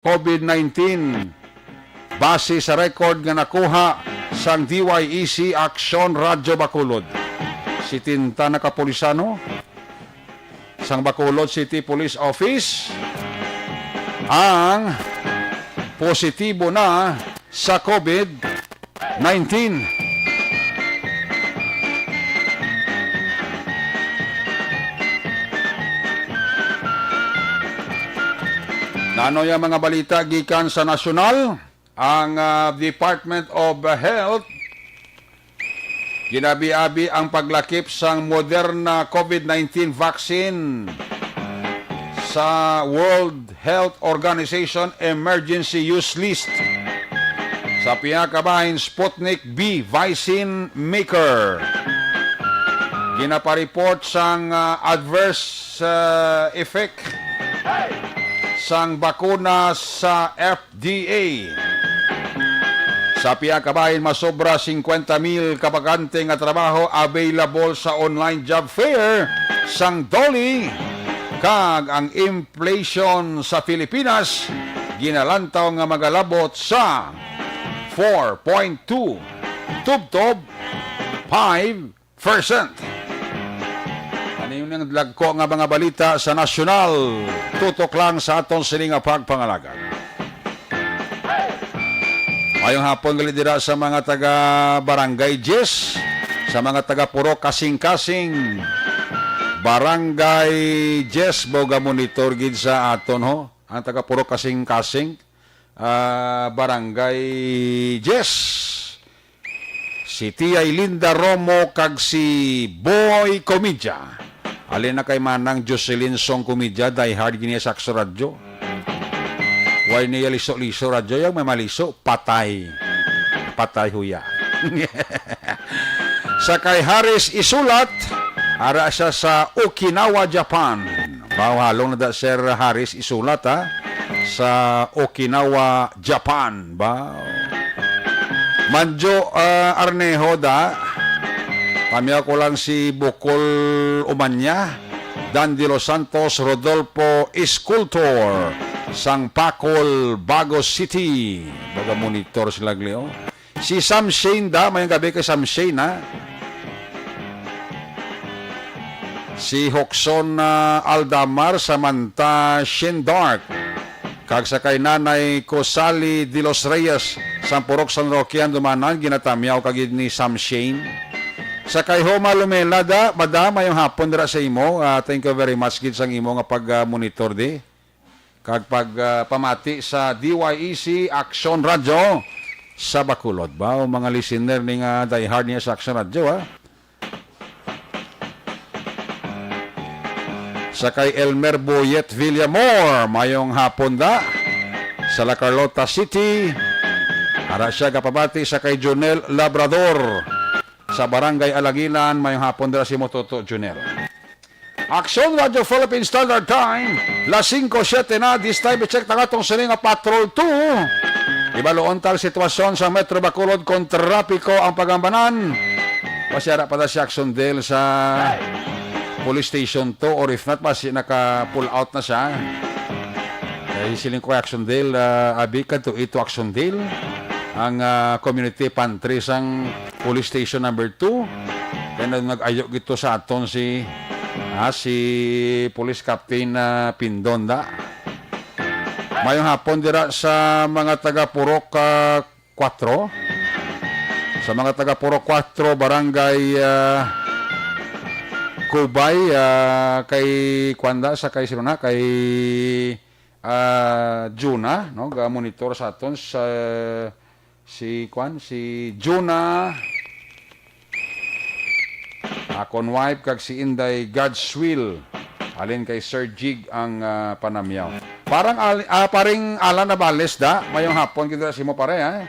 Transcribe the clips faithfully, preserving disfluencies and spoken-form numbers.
COVID nineteen, base sa record nga nakuha sang D Y E C Aksyon Radyo Bacolod. Setenta na kapulisan sang Bacolod City Police Office ang positibo na sa COVID nineteen. Nano yung mga balita gikan sa nasyonal? Ang, ah, Department of Health ginabi-abi ang paglakip sang Moderna COVID nineteen vaccine sa World Health Organization Emergency Use List. Sa pihak kabahin, Sputnik V vaccine maker ginapareport sang, ah, adverse, ah, effect sang bakuna sa F D A. Sa pihak kabahin, masobra singkwenta mil ka bakante nga trabaho available sa online job fair sang DOLE, kag ang inflation sa Pilipinas ginalantaw nga magalabot sa four point two, tubtob five percent. Ano yung nang dagko nga mga balita sa nasyonal? Tutok lang sa aton sini nga pagpangalagan. Mayong hapon gali dira sa mga taga Barangay Jess, sa mga taga Purok Kasing-Kasing, Barangay Jess, boga monitor gid sa aton, ho. Ang taga Purok Kasing-Kasing, ah, Barangay Jess. Si Tiyay Linda Romo kag si Boy Comidya. Alin na kay Manang Jocelyn Song Comidya, die hard gini sa Aksyon Radyo. Way niya liso-liso radyo, yung may maliso, patay. Patay huya. Sa kay Harris Isulat, ara siya sa Okinawa, Japan. Baw halong na da, Sir Harris Isulat, ha? Sa Okinawa, Japan. Baw. Manjo, ah, Arneho da. Pamyaw ko lang si Bukol Umanya, Dan de los Santos, Rodolfo Escultor, sang Pacol, Bago City. Baga monitor sila, Gleo. Si Sam Shane da, mayong gabi kay Sam Shane, ha? Si Hoxon, ah, Aldamar, Samantha Shindark, kag sa kay Nanay Cosali de los Reyes, sang Purok San Roque, Andumanan, ginatamyaw kag ni Sam Shane. Sa kay Homa Lumela da, madam, mayong hapon dira sa imo. Ah, thank you very much gid sang imo nga pag, ah, monitor di. Kag pag, ah, pamati sa D Y E C Aksyon Radyo sa Bacolod. Ba, o mga listener ni nga die hard niya sa Aksyon Radyo, ha? Sa kay Elmer Boyet Villamor, mayong hapon da. Sa La Carlota City, ara siya kapamati sa kay Junel Labrador. Sa Barangay Alangilan, mayong hapon dira si Mototo Junel. Aksyon Radyo Philippine Standard Time, las singko siete na, this time i-check ta nga atong sini nga Patrol two. Ibaluon ta ang sitwasyon sa Metro Bacolod kon trapiko ang pagambanan. Pasyara pa ta si Aksyon Dale sa Police Station two, or if not, basi naka-pull out na siya. Kay siling ko kay Aksyon Dale, ah, abi kadto ito Aksyon Dale, ang, ah, community pantry sang Police Station number two. Kaya na nag-ayo gito sa aton si, ah, si Police Captain, ah, Pindon da. Mayong hapon dira sa mga taga Purok, ah, kuwatro. Sa mga taga Purok kuwatro, Barangay, ah, Cubay, ah, kay Kwanda, sa kay sino na, kay, ah, Juna, no? Ga-monitor sa aton sa si Kwan, si Juna, akon wife, kag si Inday God's Will. Alin kay Sir Jig ang, ah, panamyaw. Parang Al-, ah, paring Alan Navales da, mayong hapon kita sa imo pare, ha?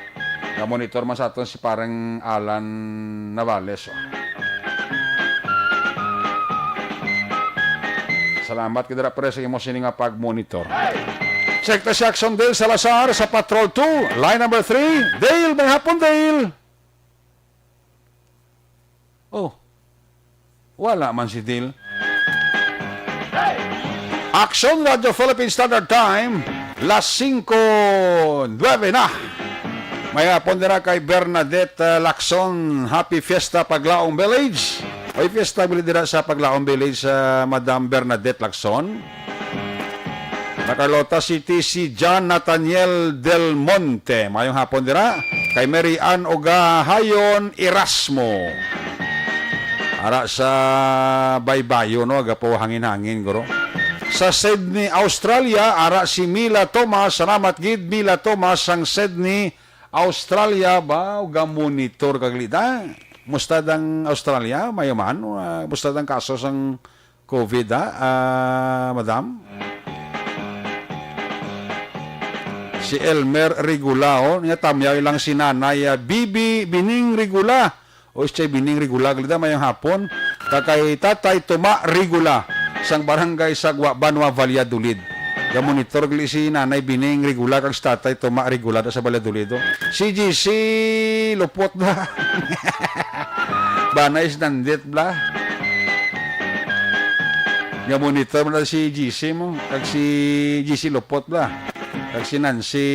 Nga monitor man sa aton si parang Alan Navales, oh. Salamat kita pre sa imo sini nga pag-monitor. Check ta si Action Dale Salazar sa Patrol two, line number three. Dale, may hapon, Dale. Oh. Wala man si Dil. Action Radio Philippine Standard Time, Las singko nuebe na. May hapon dira kay Bernadette, uh, Lacson. Happy Fiesta, Paglaong Village. May fiesta bili dira sa Paglaong Village, uh, Madam Bernadette Lacson. Sa Carlota City, si John Nathaniel Del Monte. Mayong hapon dira. Kay Mary Ann Ugahayon Erasmo. Ara sa Baybayon, no? Agapo hangin-hangin, guro. Sa Sydney, Australia, ara si Mila Thomas. Salamat gid, Mila Thomas, sang Sydney, Australia ba? Ga-monitor kag lita. Musta dang Australia? Mayo man? Ah, musta dang kaso sang COVID, ha? Ah, madam? Si Elmer Regula, oh. Nga tamyaw lang si Nanay, ah, Bibi Bining Regula. O siya Bining Regula, galida mayong hapon. Kag kay Tatay Toma Regula, sang barangay Sagwa, Banwa, Valladolid. Ga-monitor gali si Nanay Bining Regula kag si Tatay Toma Regula da sa Valladolid, oh. Si G C Lupot ba? Banay si Nandit bla. Ga-monitor mo na si G C mo, kag si G C Lupot bla. Kag si Nancy,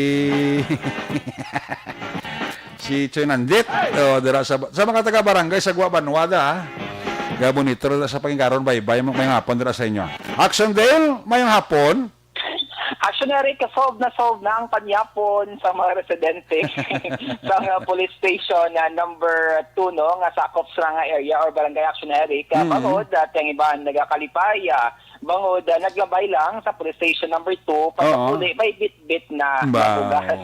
si Choy Nandit. Oh, dira sa, sa mga taga barangay Sagwa, Banwa da, ha. Ga-monitor da sa Panginkaron, baybay mo, mayong hapon dira sa inyo. Action Dale, mayong hapon. Action Eric, ka-solve na solve na ang panyapon sa mga residente sa mga police station na number two, no, nga sakop sa nga area or barangay. Action Eric, ka Mm. bangod at ang iban nagakalipay, ah, bangod, ah, naglabay lang sa police station number two, Oo. pagkapuli, may bitbit na Ba. nga bugas.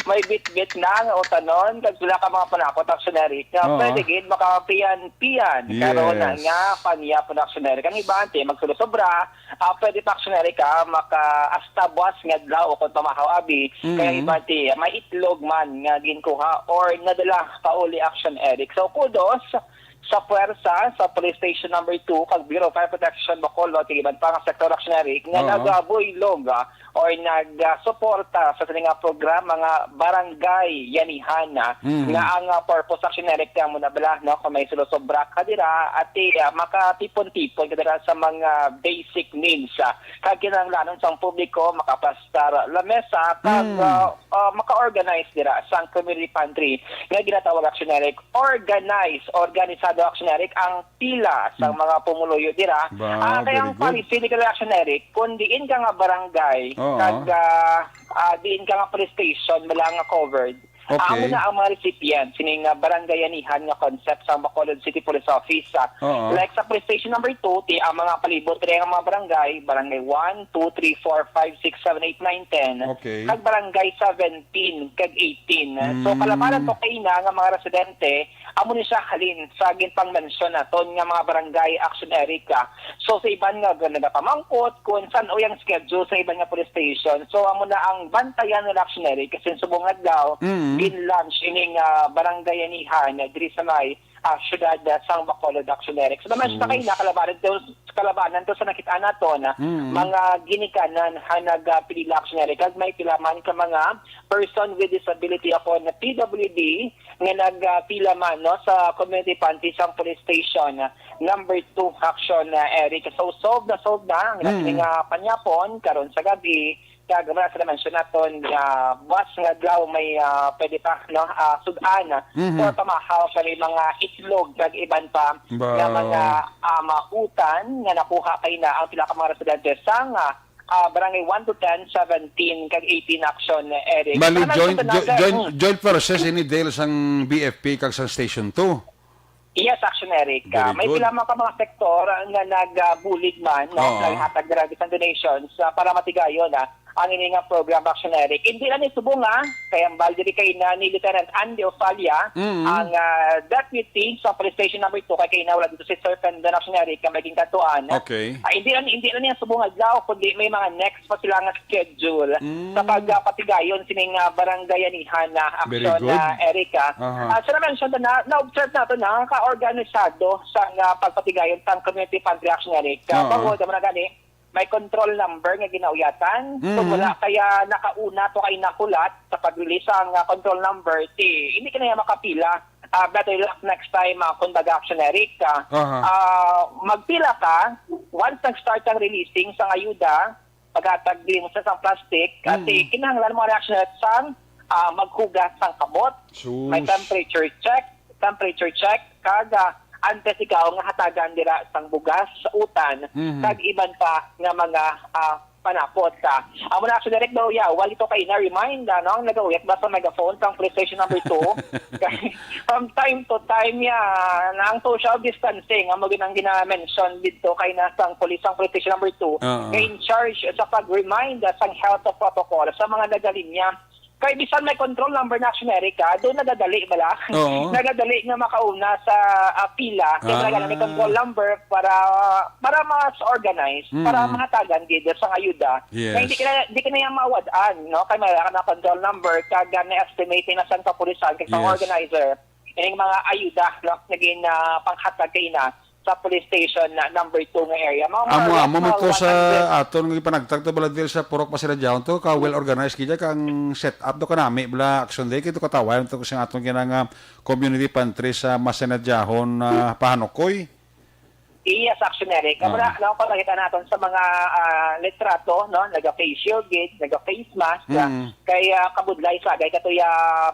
May bitbit na nga utanon, kag pila ka mga panakot, Action Eric, nga Oo. pwede gid makapiyan-piyan. Karon Yes. nga panyapon, Action Eric. Ang iban, ti, magsulosobra, ah, pwede pa, Action Eric, ah, maka-, hasta buwas nga adlaw o kung pamahaw, abi, Mhm. kaya iba ti may itlog man nga ginkuha or nadala pauli, Action Eric. So, kudos sa puwersa sa Police Station Number Two kag Bureau of Fire Protection Bacolod, kag iban pa nga sektor, Action Eric, nga Oo. nagabuylog, ah, or nagsuporta sa sini nga programa nga Barangay Yanihan, ah, Mhm. nga ang, ah, purpose, Action Eric, nga mo na bala, no, kung may sulosobra ka dira, at, eh, ah, makatipon-tipon ka dira sa mga basic needs, ah, kag kinahanglanon sang publiko, makapastar lamesa, kag, Mm. ah, ah, maka-organize dira sang community pantry nga ginatawag, Action Eric, organize, organisado, Action Eric, ang pila sang Mm. mga pumuluyo dira. Ba, Ah, kaya very ang good. policy ni Action Eric, kung diin ka nga barangay, Oo. kag, ah, ah, diin ka nga police station, wala nga covered, Okay. amo na ang mga recipient sining, ah, barangay anihan nga concept sa Bacolod City Police Office. Ah, Oo. like sa police station number two, ti ang mga palibot diri nga mga barangay, barangay one, two, three, four, five, six, seven, eight, nine, ten, Okay. kag barangay seventeen kag eighteen. So, Mm. kalabanan to kay na nga mga residente, amo ni siya halin sa ginpang-mention naton nga mga barangay, Action Eric, ah. So, sa iban nga, nga nagapamangkot kung san-o ang schedule sa iban nga police station. So, amo na ang bantayan nila, Action Eric, kasi subong adlaw, Mm. gin-launch ining, ah, barangay anihan, ah, diri sa may, ah, syudad, ah, sang Bacolod, Action Eric. So, naman siya Sus. kayo na kalabanan to, kalabanan to sa nakita nato na Mm. mga ginikanan ha nagapilila, Action Eric. Kag may pila man ka mga person with disability ako na P W D nga nagapila man, no, sa community pantry sang police station, ah, number two, Action, ah, Eric. So, solve na, solve na ang Mm. ating, ah, panyapon karon sa gabi. Kag wala sa mention naton nga buwas nga adlaw may, ah, pwede pa, no, ah, sud-an Mhm. or pamahaw sa may mga itlog kag iban pa Ba. nga mga, ah, mautan nga nakuha kay na ang pila ka mga residente sang, ah, ah, Barangay one to ten, seventeen kag eighteen, Action, Eric. Bali, Para joint, sa jo-, joint, Mm. joint forces ini, Dale, sang B F P kag sang Station two. Yes, Action Eric. Very Ah, may good. pila man ka mga sektor nga nagbulig man, no? Oo. Naghatag dira sa donations, ah, para matigayon, ah, ang ini nga program, Action Eric. Hindi lang ni subong, ah, kay ang bal diri kay na ni Lieutenant Andy Ofalia, Mm. ang, ah, deputy sa police station number two, kay kay na wala dito si Sir Fendon, Action Eric, nga may ginkantuan. Okay. Ah, hindi lang, hindi lang niya subong adlaw, kundi may mga next pa sila nga schedule Mm. sa pagpatigayon sining, ah, barangay anihan na Very aksyon good. na, Erica. Aha. Ah, sa mention na, na-observe nato na ka-organisado sa nga pagpatigayon sang community pantry, Action Erica. Oo. Bangod, amo na gani, may control number nga ginauyatan. So, Mm. wala kaya nakauna to kay nakulat sa pag-release ang, ah, control number, ti, hindi ka na makapila. Ah, better luck next time, ah, kung baga, Action Erica. Aha. Ah, magpila ka, once nag-start ang releasing sang ayuda, paghatag din sa sang plastic, at Mm. kinahanglan mo reaction sang, ah, maghugas sang kamot, may Sus. temperature check, temperature check, kag, ah, antes ikaw nga hatagan dira sang bugas sa utan, Mhm. kag iban pa nga mga, ah, panapot. Ah, amo na, actually, Rick, daw, yeah, wali to kay na remind, ano, ang nagauyat ba sa megaphone sang police station number two? Kay from time to time, yeah, na ang social distancing, amo gid ang gina-mention dito kay na sang police, ang police station number two, Oo. nga in charge sa pag-remind, ah, sang health protocol sa mga nagalinya. Kay bisan may control number na, actually, Rick, ah, doon nagadali bala. Oo. Nagadali nga makauna sa, ah, pila. Kaya Ah. talaga may control number para, para mas organized, Mm. para mahatagan gid sa ayuda. Yes. Na hindi ka na, hindi ka na yung mawad-an, no? Kay may ka na control number, kag, ah, na-estimate na sang kapulisan, kag sa Yes. organizer. Yung mga ayuda, no? Naging, ah, panghatag kay na sa police station na number two nga area. Mga Amo, mga amo man mga to sa one hundred. Aton nga ipanagtag to, bala, diri sa Purok Masinadjahon to, ka well organized gid kang set up to kanami, bala, action day, kito katawayan to sa aton kinang, ah, community pantry sa Masinadjahon, ah, Pahanukoy. Yes, actually, Eric. Amo na, Ah. no, kung nakita naton sa mga, ah, litrato, no, naga-face shield gid, naga-face mask, ah, Mm. kay, ah, kabudlay sa, kay katuya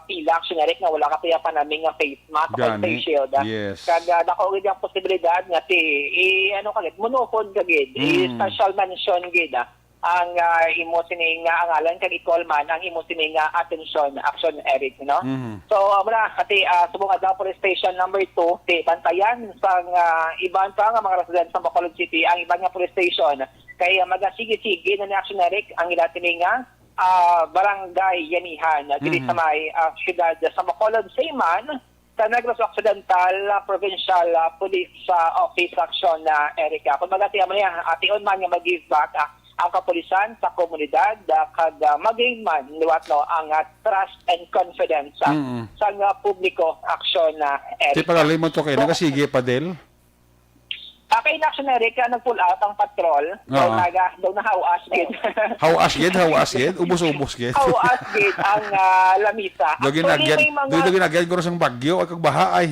pila, actually, Eric, nga wala katuya panami nga face mask o Gani. face shield, ah. Yes. Kag, ah, dako gid ang posibilidad nga ti, i, ano ka gid, munukod ka gid, Mm. i-special mention gid, ah, ang, ah, imo sini nga angalan kag i-call man ang imo sini nga atensyon, action, Eric, no? Mhm. So, amo na, ati, ah, subong adlaw police station number two, ti bantayan sang, ah, iban pa nga mga residents sa Bacolod City ang iban nga police station. Kay, ah, magasigi-sige na ni, action, Eric, ang ila sini nga, ah, barangay Yanihan, ah, diri Mhm. sa may, ah, siyudad sa Bacolod. Same man, sa Negros Occidental, ah, Provincial, ah, Police, ah, Office, action na, Erica. Kung baga, tiyan mo niya, ation man nga mag-give back, ah, ang kapulisan sa komunidad, ah, kag, ah, mag-gain man, liwat, no, ang, ah, trust and confidence, ah, Mm-mm. sa nga publiko, action na, Erica. Di pagalimot to kay So, nagasigi pa, Del? Ah, kay na, actually, Eric, ah, nag-pull out ang patrol. Daw Oo. naga-, daw nahawas gid. Hawas gid, hawas gid, ubos-ubos gid. Hawas gid ang, ah, lamisa. Daw Actually, ginagyad, may mga daw, daw ginagyad ko sang bagyo, ay kag baha, ay.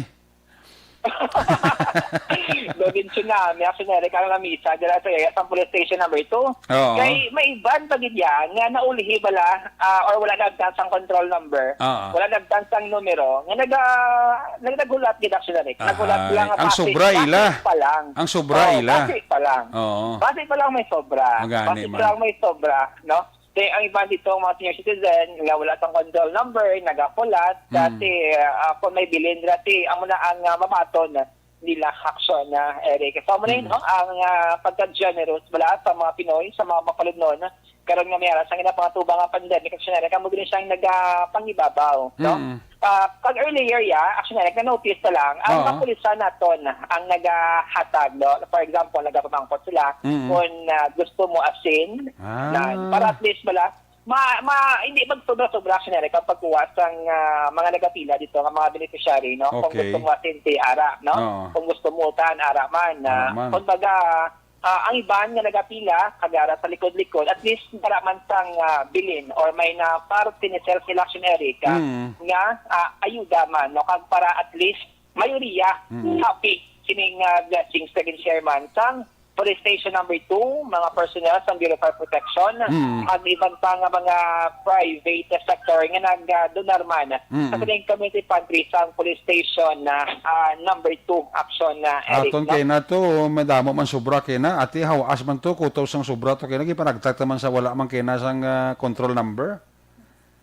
Daw gid tsunami, actually, Eric, ang lamisa dira sa area sang police station number two. Oo. Kay may iban pa gid yan nga naulhi bala, ah, or wala nagtang sang control number. Oo. Wala nagtang sang numero. Nga naga-, nag-, naghulat gid, actually, Eric. Naghulat Ahay. lang nga Ang base, sobra base ila. pa lang. Ang sobra Oo, ila. base pa lang. Oo. Base pa lang may sobra. Magani Base man. pa lang may sobra, no? Kay ang iban dito, mga senior citizen, nga wala sang control number, nagakulat, Mm. dati, ah, kung may bilin, dati, amo na ang, ah, mabaton nila aksyon na, Eric. So, amo na yun, Mm. no? Ang, ah, pagka-generous bala sa mga Pinoy, sa mga Bacolodnon, karon nga may ara sa ginapangatuba nga pandemic, actually, Eric, amo gid siyang nagapangibabaw, no? Mm. Ah, pag earlier, ya, actually, Eric, na-notice na lang, ang Oo. kapulisan naton ang nagahatag, no? For example, nagapamangkot sila Mm. kung, ah, gusto mo asin, Ah. na, para at least bala, ma-, ma-, hindi magsobra-sobra, actually, Eric, ang pagkuha sang, ah, mga nagapila dito, nga mga beneficiary, no? Kung Okay. gusto mo asin, ti ara, no? Oo. Kung gusto mo utan, ara man, ah, Ara man. kumbaga, ah, ang iban nga nagapila, kag ara sa likod-likod, at least, para man sang, ah, bilin or may na parte ni self-election, Eric, ah, Mm. nga, ah, ayuda man, no? Kag para at least, mayoriya, Mm. happy kining, ah, blessings na gin-share man sang Police Station number two, mga personnel sa Bureau of Fire Protection, Mm. ag iban pa nga mga private sector nga nag, ah, donar man Mm. sa kining community pantry sang Police Station na, ah, number two action na, Eric, Aton no? kay na to, madamo man sobra kay na. Ati, hawas man to, kutob sang sobra to kay na, gipanagtagta man sa wala man kay na sang, ah, control number.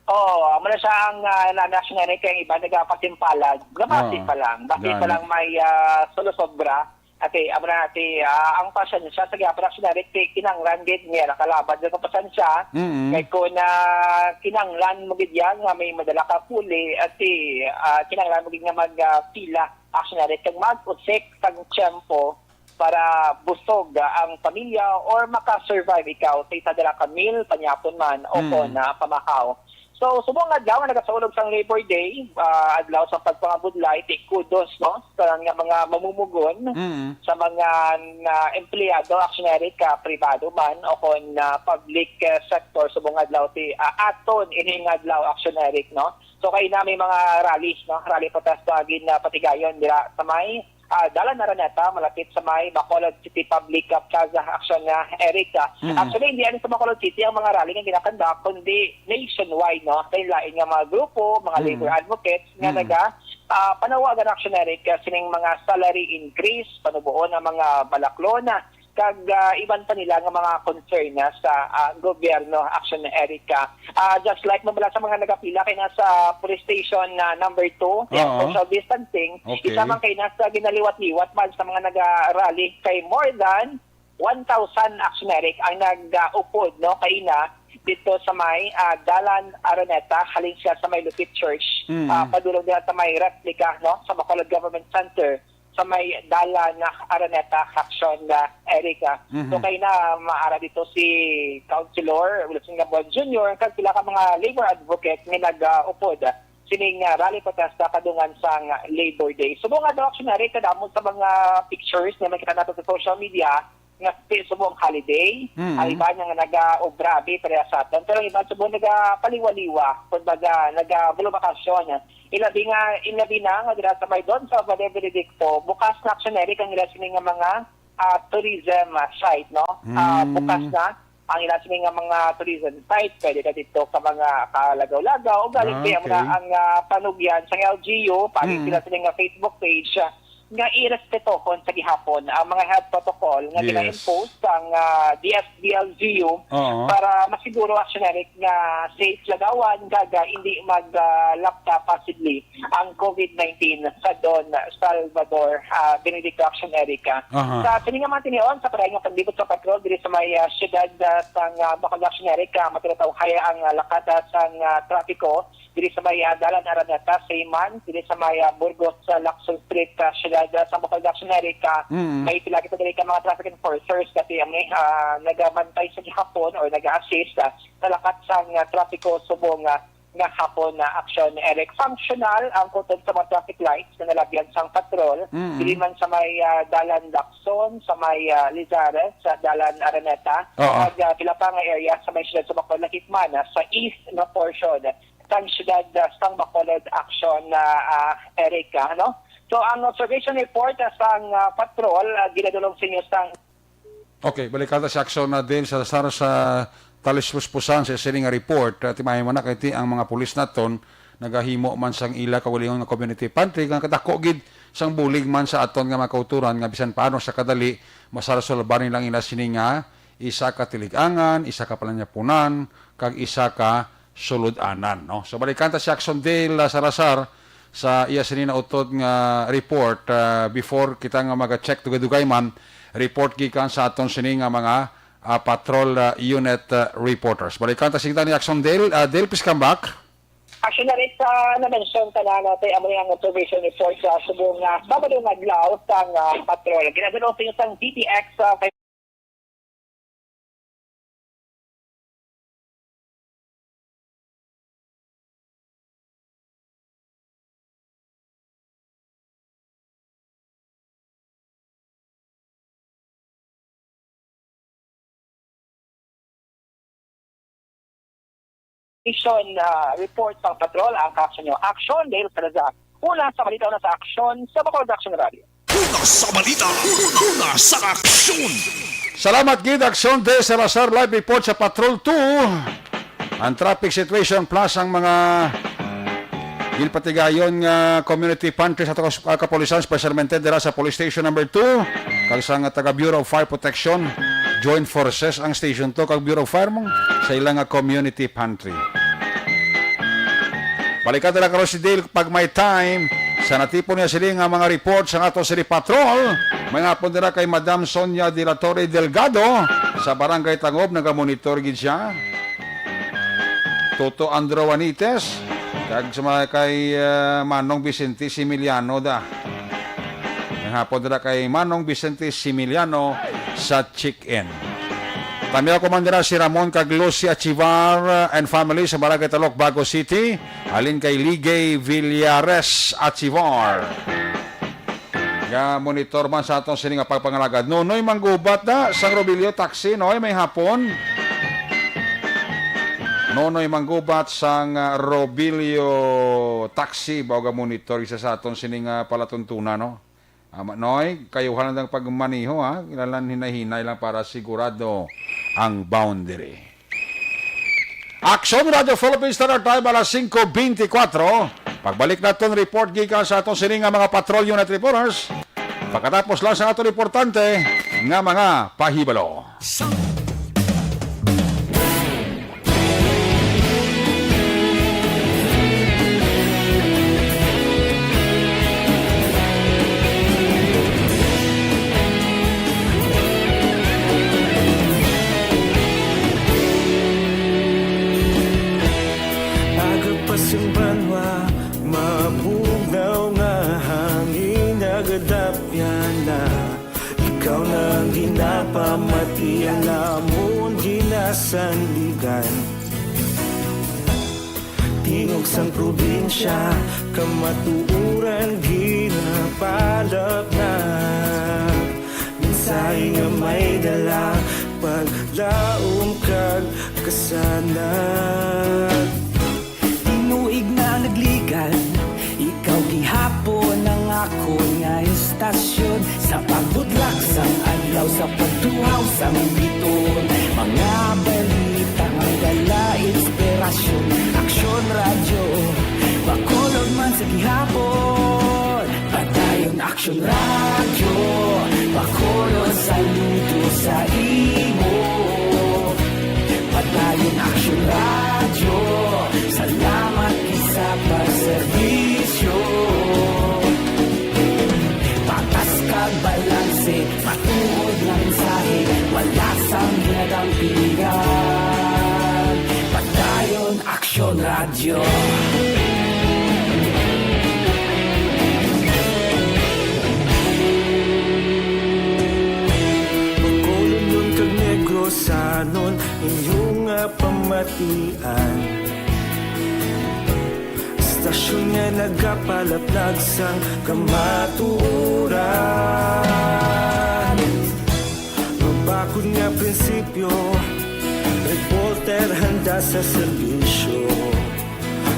Oo, amo na siya ang, ah, na-, national kay iba nagapasimpalag. Nabati Oo. pa lang. Bati pa Gani. lang may, ah, solo-sobra. Ate, amo na ate, ah, ang pasensya sa gyapon, actually, Eric, kay kinanglan gid niya, nakalaban gid ang pasensya. Mm-mm. Kay kung, ah, kinanglan mo gid yan, nga may madala ka puli, ate, ah, kinanglan mo gid nga mag, ah, pila, actually, Eric, kag mag-usik kag tiyempo para busog, ah, ang pamilya or maka-survive ikaw sa isa dala ka meal, panyapon man, o Mm. kon, ah, pamahaw. So, subong nga adlaw nga nagasaulog sang Labor Day, ah, adlaw sa pagpangabudlay, ti kudos, no, sa tanan nga mga mamumugon, Mm. sa mga na empleyado, aksyon, Eric, ka pribado man o kon, ah, public, eh, sector, subong nga adlaw ti, ah, aton ini nga adlaw, aksyon, Eric, no? So, kay na may mga rally, no? Rally protesta gid na patigayon dira sa may ah, Dalan Araneta, malapit sa may Bacolod City Public, ah, Plaza, Action, ah, Eric. Ah, Mm. actually, hindi lang sa Bacolod City ang mga rally nga ginakandak, kundi nationwide, no? Sa lain nga mga grupo, mga Mm. labor advocates nga Mm. naga, ah, panawagan, Action Eric, ah, sining mga salary increase, panuboon ang mga balaklon, ah, kag, ah, iban pa nila nga mga concern, ah, sa, ah, gobyerno, Action Eric. Ah, just like mo bala sa mga nagapila kay na sa police station na number two, kaya Oo. social distancing, Okay. isa man kay na sa ginaliwat-liwat man sa mga naga-rally kay more than one thousand, Action Eric, ang nag-upod, no, kay na dito sa may, ah, Dalan Araneta, halin siya sa may Lupit Church, Mm. ah, padulong nila sa may replica, no, sa Bacolod Government Center, sa may Dalan Araneta, Action, ah, Eric. Mhm. So, kay na maara dito si Councilor Wilson Gabon Junior, kag pila ka mga labor advocate nga nag-upod sining, ah, rally protesta kadungan sang Labor Day. Subong nga daw, Action Eric, kadamo sa mga pictures nga makita nato sa social media, nga ti-, subong holiday, Mm. ang iba nga nagaobrabi pareha sa aton, pero ang iba subong nagapaliwa-liwa, kumbaga, nagabulong bakasyon. Ilabi nga, ilabi na nga dira sa may Don Salvador Benedicto, bukas na, Action Eric, ang ila sini nga mga, ah, tourism, ah, site, no? Ah, Mm. bukas na ang ila sini nga mga tourism site. Pwede ka dito ka mga kalagaw-lagaw. O galing Ah, kaya mga okay. ang, ah, panugyan sa L G U, pagi Mm. sila sini nga Facebook page, ah, nga irespetohon sa gihapon ang mga health protocol nga Yes. gina-impose sang, ah, D S D L G U Oo. para masiguro, Action Eric, nga safe lagawan, kag, ah, hindi mag, ah, lapta possibly ang COVID nineteen sa Don Salvador, ah, Benedicto, Action Eric. Aha. Sa sini nga mga tinion, sa padayon nga paglibot sa patrol diri sa may, ah, siyudad, ah, sang, ah, Bacolod, Action Eric, ah, matinatawhay ang, ah, lakat, ah, sang, ah, trapiko diri sa may, ah, Dalan Araneta, same man diri sa may, ah, Burgos, sa Lacson Street, ah, siyudad, ah, sa Bacolod, Action Eric. Mm. May pila kita diri ka mga traffic enforcers kasi ang, ah, nagabantay sa gihapon or nag-assist, ah, sa lakat sang, ah, trapiko subong, ah, nga hapon na aksyon. Eric, functional ang kutob sa mga traffic lights nga nalabyan sang patrol, Mm. dili man sa may, ah, Dalan Lacson, sa may, ah, Lizares, sa Dalan Araneta, Oo. kag, ah, pila pa nga area sa may siyudad sa Bacolod, lakip man, ah, sa east nga portion sang siyudad, ah, sang Bacolod, aksyon na, ah, Eric, ah, no? So, ang observation report, ah, sang, ah, patrol, ah, ginadulong sa inyo sang Okay, balikan ta si Action na din sa, sa, sa talis puspusan sa sini nga report. Ah, timayon man na kay ti ang mga pulis naton nagahimo man sang ila kaugalingon nga community pantry nga kadako gid sang bulig man sa aton nga mga kauturan nga bisan paano sa kadali masaresolbahan nila ang ila sini nga isa ka tilig-angan, isa ka palanyapunan, kag isa ka sulod-anan, no? So, balikan ta si Action Dale, ah, Salazar sa iya sini nautod nga report, ah, before kita nga maga-check dugay-dugay man, report gikan sa aton sini nga mga, ah, patrol, ah, unit, ah, reporters. Balikan ta singta ni Action Dale. Ah, Dale, please come back. Actually, na rin sa na-mention ka na natin, amo yung observation report sa subong nga Sabado nga adlaw sang, ah, patrol. Ginadulong sa inyo sang D T X, ah, kay Mission, ah, report sang patrol ang Action Nyo. Action, Dale Salazar. Una sa balita, una sa aksyon sa Bacolod Action Radio. Una sa balita, una sa aksyon. Salamat gid, Action Dale Salazar, live report sa Patrol two. Ang traffic situation plus ang mga ginpatigayon nga community pantry sa ato ka, ah, kapulisan, specialmente dira sa Police Station number two, kag sa nga taga Bureau of Fire Protection, joint forces ang Station two kag Bureau of Fire mo sa ilang nga community pantry. Balikan nila karon si Dale pag may time sa natipon niya sini nga mga report sa ato City Patrol. May hapon dira kay Madam Sonia de la Torre Delgado sa Barangay Tangob, nagamonitor gid siya. Toto Andro Juanites, kag sa mga kay, ah, Manong Vicente Similiano da. Ang hapon dira kay Manong Vicente Similiano sa Chick-In. Tamiyaw ko man dira si Ramon kag Lucy Achivar, ah, and family sa Barangay Talok, Bago City. Halin kay Ligay Villares Achivar. Nga monitor man sa aton sini nga pagpangalagad. Nonoy Manggubat da, sang Robilio Taxi, Noy, may hapon. Nonoy Manggubat sang, ah, Robilio Taxi, baw ga monitor isa sa aton sini nga palatuntunan, no? Ama Noy, kayuhan lang ang pagmaneho, ha? Kinahanglan hinay-hinay lang para sigurado ang boundary. Aksyon Radyo Philippines Standard Time, alas singko beintikwatro. Pagbalik naton report gikan sa aton sini nga mga patrol unit reporters. Pagkatapos lang sa aton importante nga mga pahibalo. Aga pa sing banwa, mabugnaw nga hangin, nagadapyan na. Ikaw na ang ginapamati, ang amon ginasandigan. Tingog sang probinsya, kamatuoran ginapalapnag. Mensahe nga may dala, paglaom kag kasanag. Tinuig na nagligan, ikaw gihapon ang akon nga istasyon. Sa pagbutlak sang adlaw, sa pagtuhaw sang biton, mga balita nga dala inspirasyon. Aksyon Radyo, Bacolod man sa gihapon. Padayon Aksyon Radyo, Bacolod, saludo sa imo. Padayon Aksyon Radyo, salamat gid sa pagserbisyo. Patas kag balanse, matuod nga mensahe, wala sang ginadampigan. Padayon Aksyon Radyo. Bacolodnon kag Negrosanon, inyo nga pamatian. Istasyon nga nagapalaplag sang kamatuoran. Mabakod nga prinsipyo, reporter handa sa serbisyo.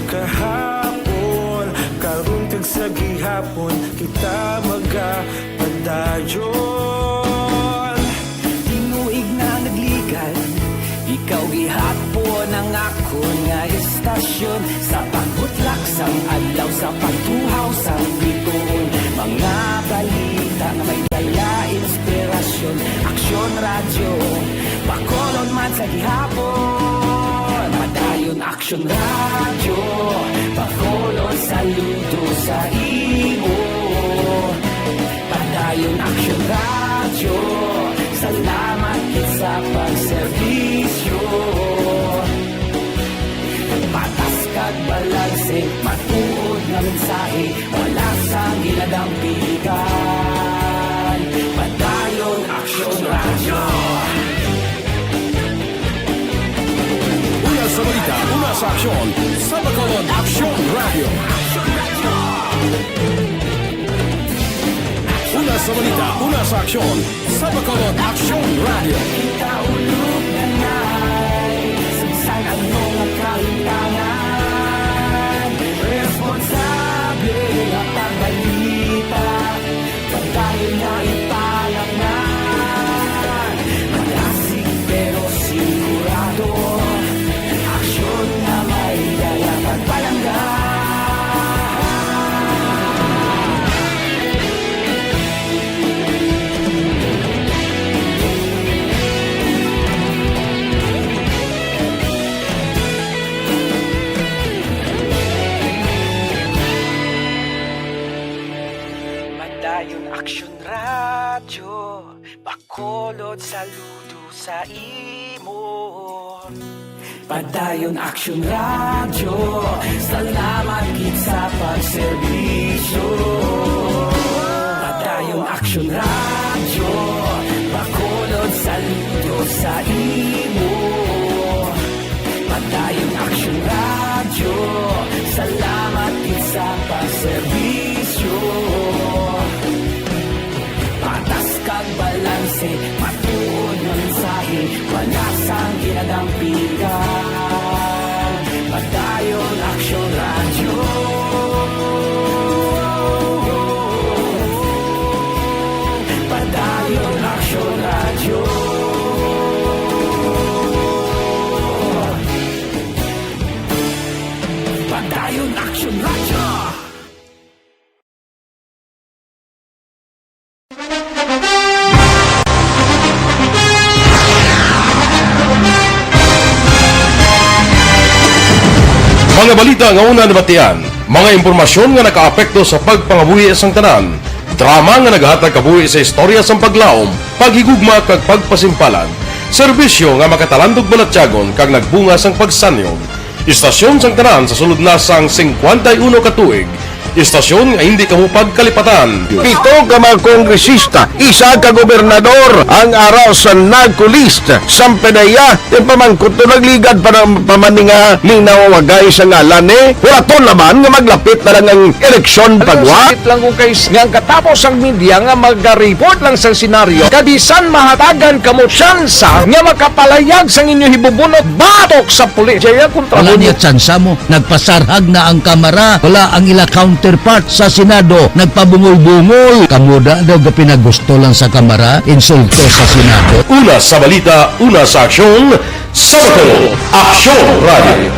Kahapon, karon kag sa gihapon, kita magapadayon. Tinuig na nagligan, ikaw gihapon ang akon nga istasyon. Sa pagbutlak sang adlaw, sa pagtuhaw sang biton, mga balita nga may dala inspirasyon. Aksyon Radyo, Bacolod man sa gihapon. Padayon Aksyon Radyo, Bacolod, saludo sa imo. Padayon Aksyon Radyo, salamat gid sa pagserbisyo. Patas kag balanse, matuod nga mensahe, wala sang ginadampigan. Padayon Aksyon Radyo. Una sa balita, una sa aksyon, sa Bacolod Aksyon Radyo. Una sa balita, una sa aksyon, sa Bacolod Aksyon Radyo. Kita ulog na ngay, sa bisan ano nga kahimtangan, responsable nga pagbalita, padayon nga ipalapngan. Madasig pero sigurado, aksyon nga may dala pagpalangga. Padayon Aksyon Radyo, Bacolod, saludo sa imo. Padayon Aksyon Radyo, salamat gid sa pagserbisyo. Padayon Aksyon Radyo, Bacolod, saludo sa imo. Padayon Aksyon Radyo, salamat gid sa pagserbisyo. Patas kag balanse, matuod nga mensahe, wala sang ginadampigan. Padayon Aksyon Radyo. Dayon Action Radyo. Mga balita nga una nabatian, mga impormasyon nga nakaapekto sa pagpangabuhi sang tanan, drama nga naghatag kabuhi sa istorya sang paglaom, paghigugma kag pagpasimpalan, serbisyo nga makatalandog balatyagon kag nagbunga sang pagsanyon. Istasyon sang tanan sa sulod na sang singkwenta y uno ka tuig. Istasyon nga hindi kamo pagkalipatan. Pito ka mga kongresista, isa ka gobernador ang ara sa NAGCOLEST. Sampedeya, yung pamangkot to nagligad pa ng pamaninga, linaw wagay sa ngalan eh. Wala to naman nga maglapit na lang ang eleksyon. Ano, pagwa? Sakit lang kung kay nga ang katapos ang media nga magareport lang sa senaryo, kabisan mahatagan kamo tsansa nga makapalayag sang inyo hibubunot batok sa pulis. Jaya kontra. Wala mo niya tsansa mo. Nagpasarhag na ang Kamara. Wala ang ila counterpart sa Senado. Nagpabungol-bungol. Kamo da daw gapinagusto lang sa Kamara. Insulto sa Senado. Una sa balita, una sa aksyon, sa Bacolod, Aksyon Radio.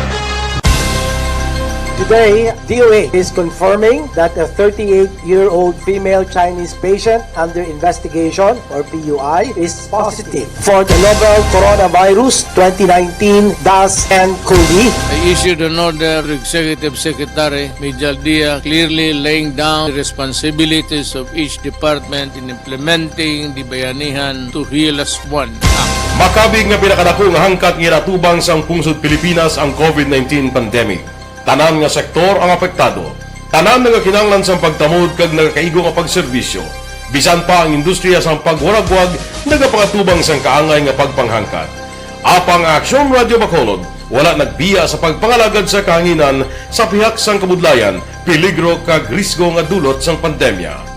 Today, D O A is confirming that a thirty-eight-year-old female Chinese patient under investigation, or P U I, is positive for the novel coronavirus twenty nineteen dash nCoV. I issued an order to Executive Secretary Mijal Dia, clearly laying down the responsibilities of each department in implementing the Bayanihan to Heal As One Act. Makabig nga pinakadako nga hangkat nga ginatubang sang pungsod Pilipinas ang COVID nineteen pandemic. Tanan nga sektor ang apektado. Tanan nagakinahanglan sang pagtamod kag nagakaigo nga pagserbisyo. Bisan pa ang industriya sang pagwaragwag nagapangatubang sang kaangay nga pagpanghangkat. Apang ang Aksyon Radio Bacolod wala nagbiya sa pagpangalagad sa kahanginan sa pihak sang kabudlayan, peligro kag risgo nga dulot sang pandemya.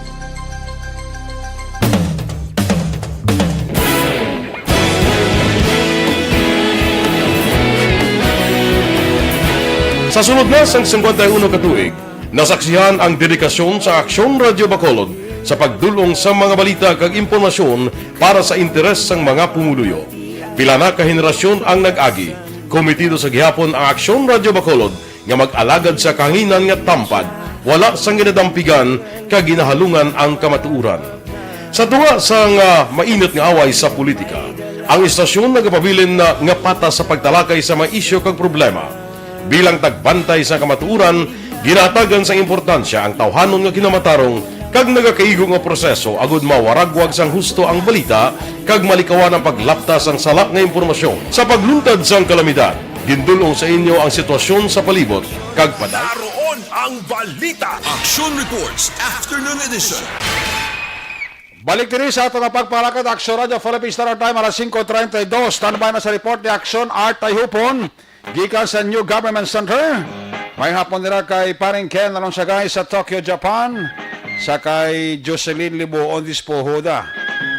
Sa sulod na sang singkwenta y uno ka tuig, nasaksihan ang dedikasyon sa Aksyon Radio Bacolod sa pagdul-ong sa mga balita kag impormasyon para sa interes sang mga pumuluyo. Pila na ka henerasyon ang nag-agi. Komitido sa gihapon ang Aksyon Radio Bacolod nga mag-alagad sa kahanginan nga tampad, wala sang ginadampigan kag ginahalungan ang kamatuoran. Sa tunga sang, ah, mainit nga away sa politika, ang istasyon nagapabilin na nga patas sa pagtalakay sa mga isyu kag problema. Bilang tagbantay sa kamatuoran, ginahatagan sang importansya ang tawhanon nga kinamatarong kag nagakaigo nga proseso agud mawaragwag sang husto ang balita kag malikawan ang paglapta sang sala nga impormasyon. Sa pagluntad sang kalamidad, gindul-ong sa inyo ang sitwasyon sa palibot kag padal- Naroon ang balita. Action Reports, Afternoon Edition. Balik diri sa ato nga pagpalakad, Action Radio Philippine Standard Time, alas singko treinta y dos. Standby na sa report ni Action Art Tayhupon, gikan sa New Government Center. May hapon nila kay Paring Ken Alonsagay sa Tokyo, Japan. Sa kay Jocelyn Libuon Dispohoda.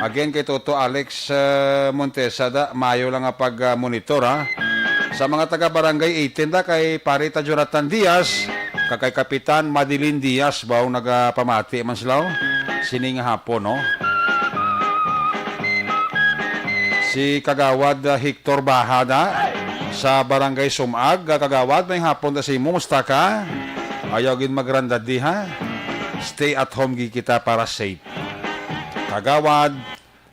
Again kay Toto Alex, uh, Montesa da, mayo lang nga pag, uh, monitor, ha. Sa mga taga Barangay eighteen da, kay Pare ta Jonathan Diaz, kag kay Kapitan Madeline Diaz, baw nagapamati man sila, oh. Sini nga hapon, no? Si Kagawad, uh, Hector Bahada sa Barangay Sumag. Uh, Kagawad, may hapon ta sa imo. Musta ka? Ayaw gid magrandad di, ha? Stay at home gid kita para safe. Kagawad,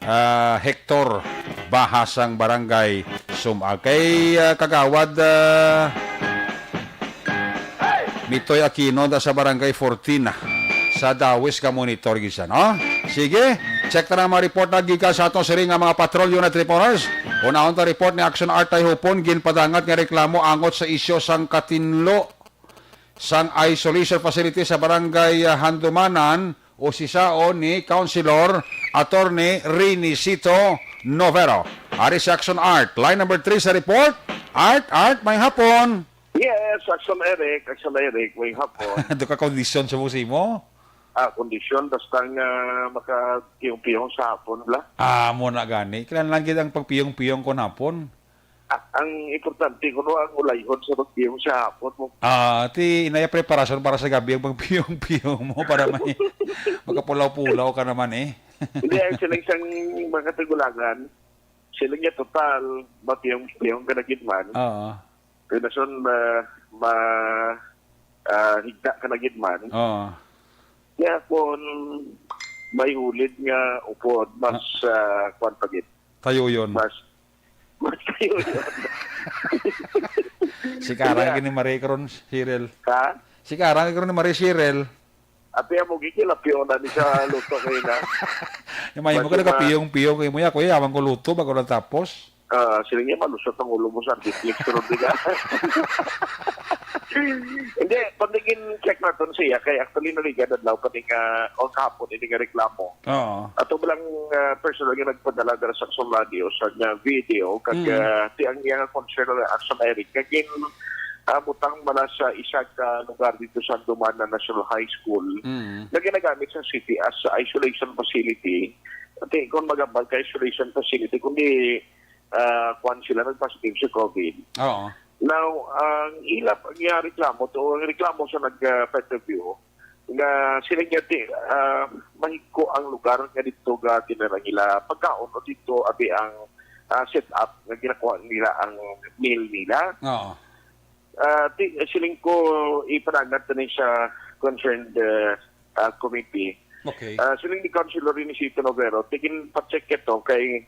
ah, Hector Bahasang Barangay Sumag. Kay, ah, Kagawad, ah, Mitoy Aquino da sa Barangay fourteen sa Dawis ka monitor gisa, no? Sige, check ta na ang mga report na gikan sa atong siring nga mga patrol unit reporters. Unahon ta report ni Action Art Tayhupon, ginpadangat nga reklamo angot sa isyu sang katinlo sang isolation facility sa Barangay, ah, Handumanan, usisaon ni Councilor Attorney Renisito Novero. Ari si Action Art. Line number three sa report. Art, Art, may hapon. Yes, Action Eric, Action Eric, may hapon. Ito ka kondisyon sa musi mo? Ah, kondisyon, basta nga makapiyong-piyong sa hapon, bla. Ah, mo na gani. Kailangan lang gid ang pagpiyong-piyong kon hapon. Ah, ang importante kuno ang ulayhon sa pagpiyong sa hapon mo. Ah, ti inaya preparasyon para sa gabi ang pagpiyong-piyong mo para may makapulaw-pulaw ka naman eh. Hindi, ang siling sang mga tigulangan, siling niya total, mapiyong-piyong ka na gid man. Oo. Kaya nason, ma, ma, ah, higda ka na gid man. Oo. Kaya kung may hulid nga upod, mas, ah, kuwan pa gid. Tayo yun. Mas, mas tayo yun. Si Karang Kaya gini Marie karon, Cheryl. Ha? Si Karang gini Marie, Cheryl. Ate, amo gikilapyo na ni sa luto kayo na. Yung may mo ka Basta ma- nagapiyong-piyong kayo mo ya, kuya, yaman ko luto bago natapos. Ah, sila niya, malusot ang ulo mo sa Netflix, pero di ka. Hindi, pandigin check naton siya, kay actually naligan adlaw pa ni nga, o kahapon, ini nga reklamo. Oo. Ato ba lang, ah, personal nga nagpadala dira sa Aksyon Radio sa nga video, kag, Mm. ah, ti ang iyang concern na Aksyon Eric, kag in, ah, butang bala sa isa ka lugar dito sa Dumana National High School, Mm. na ginagamit sa city as isolation facility. Ate, kung magambal ka isolation facility, kundi, ah, kwan sila, nag-positive sa COVID. Oo. Now, ang ila, ang iya reklamo, to, ang reklamo sa nag, ah, interview, nga sila nga ti, ah, mahigko ang lugar nga dito ga tinira nila pagkaon o dito abi ang, ah, setup nga ginakuha nila ang meal nila. Oo. Ah, ti, siling ko ipanangat na ni sa concerned, ah, ah, committee. Okay. Ah, siling ni Councilor Renisito Novero, tigin pa-check ito kay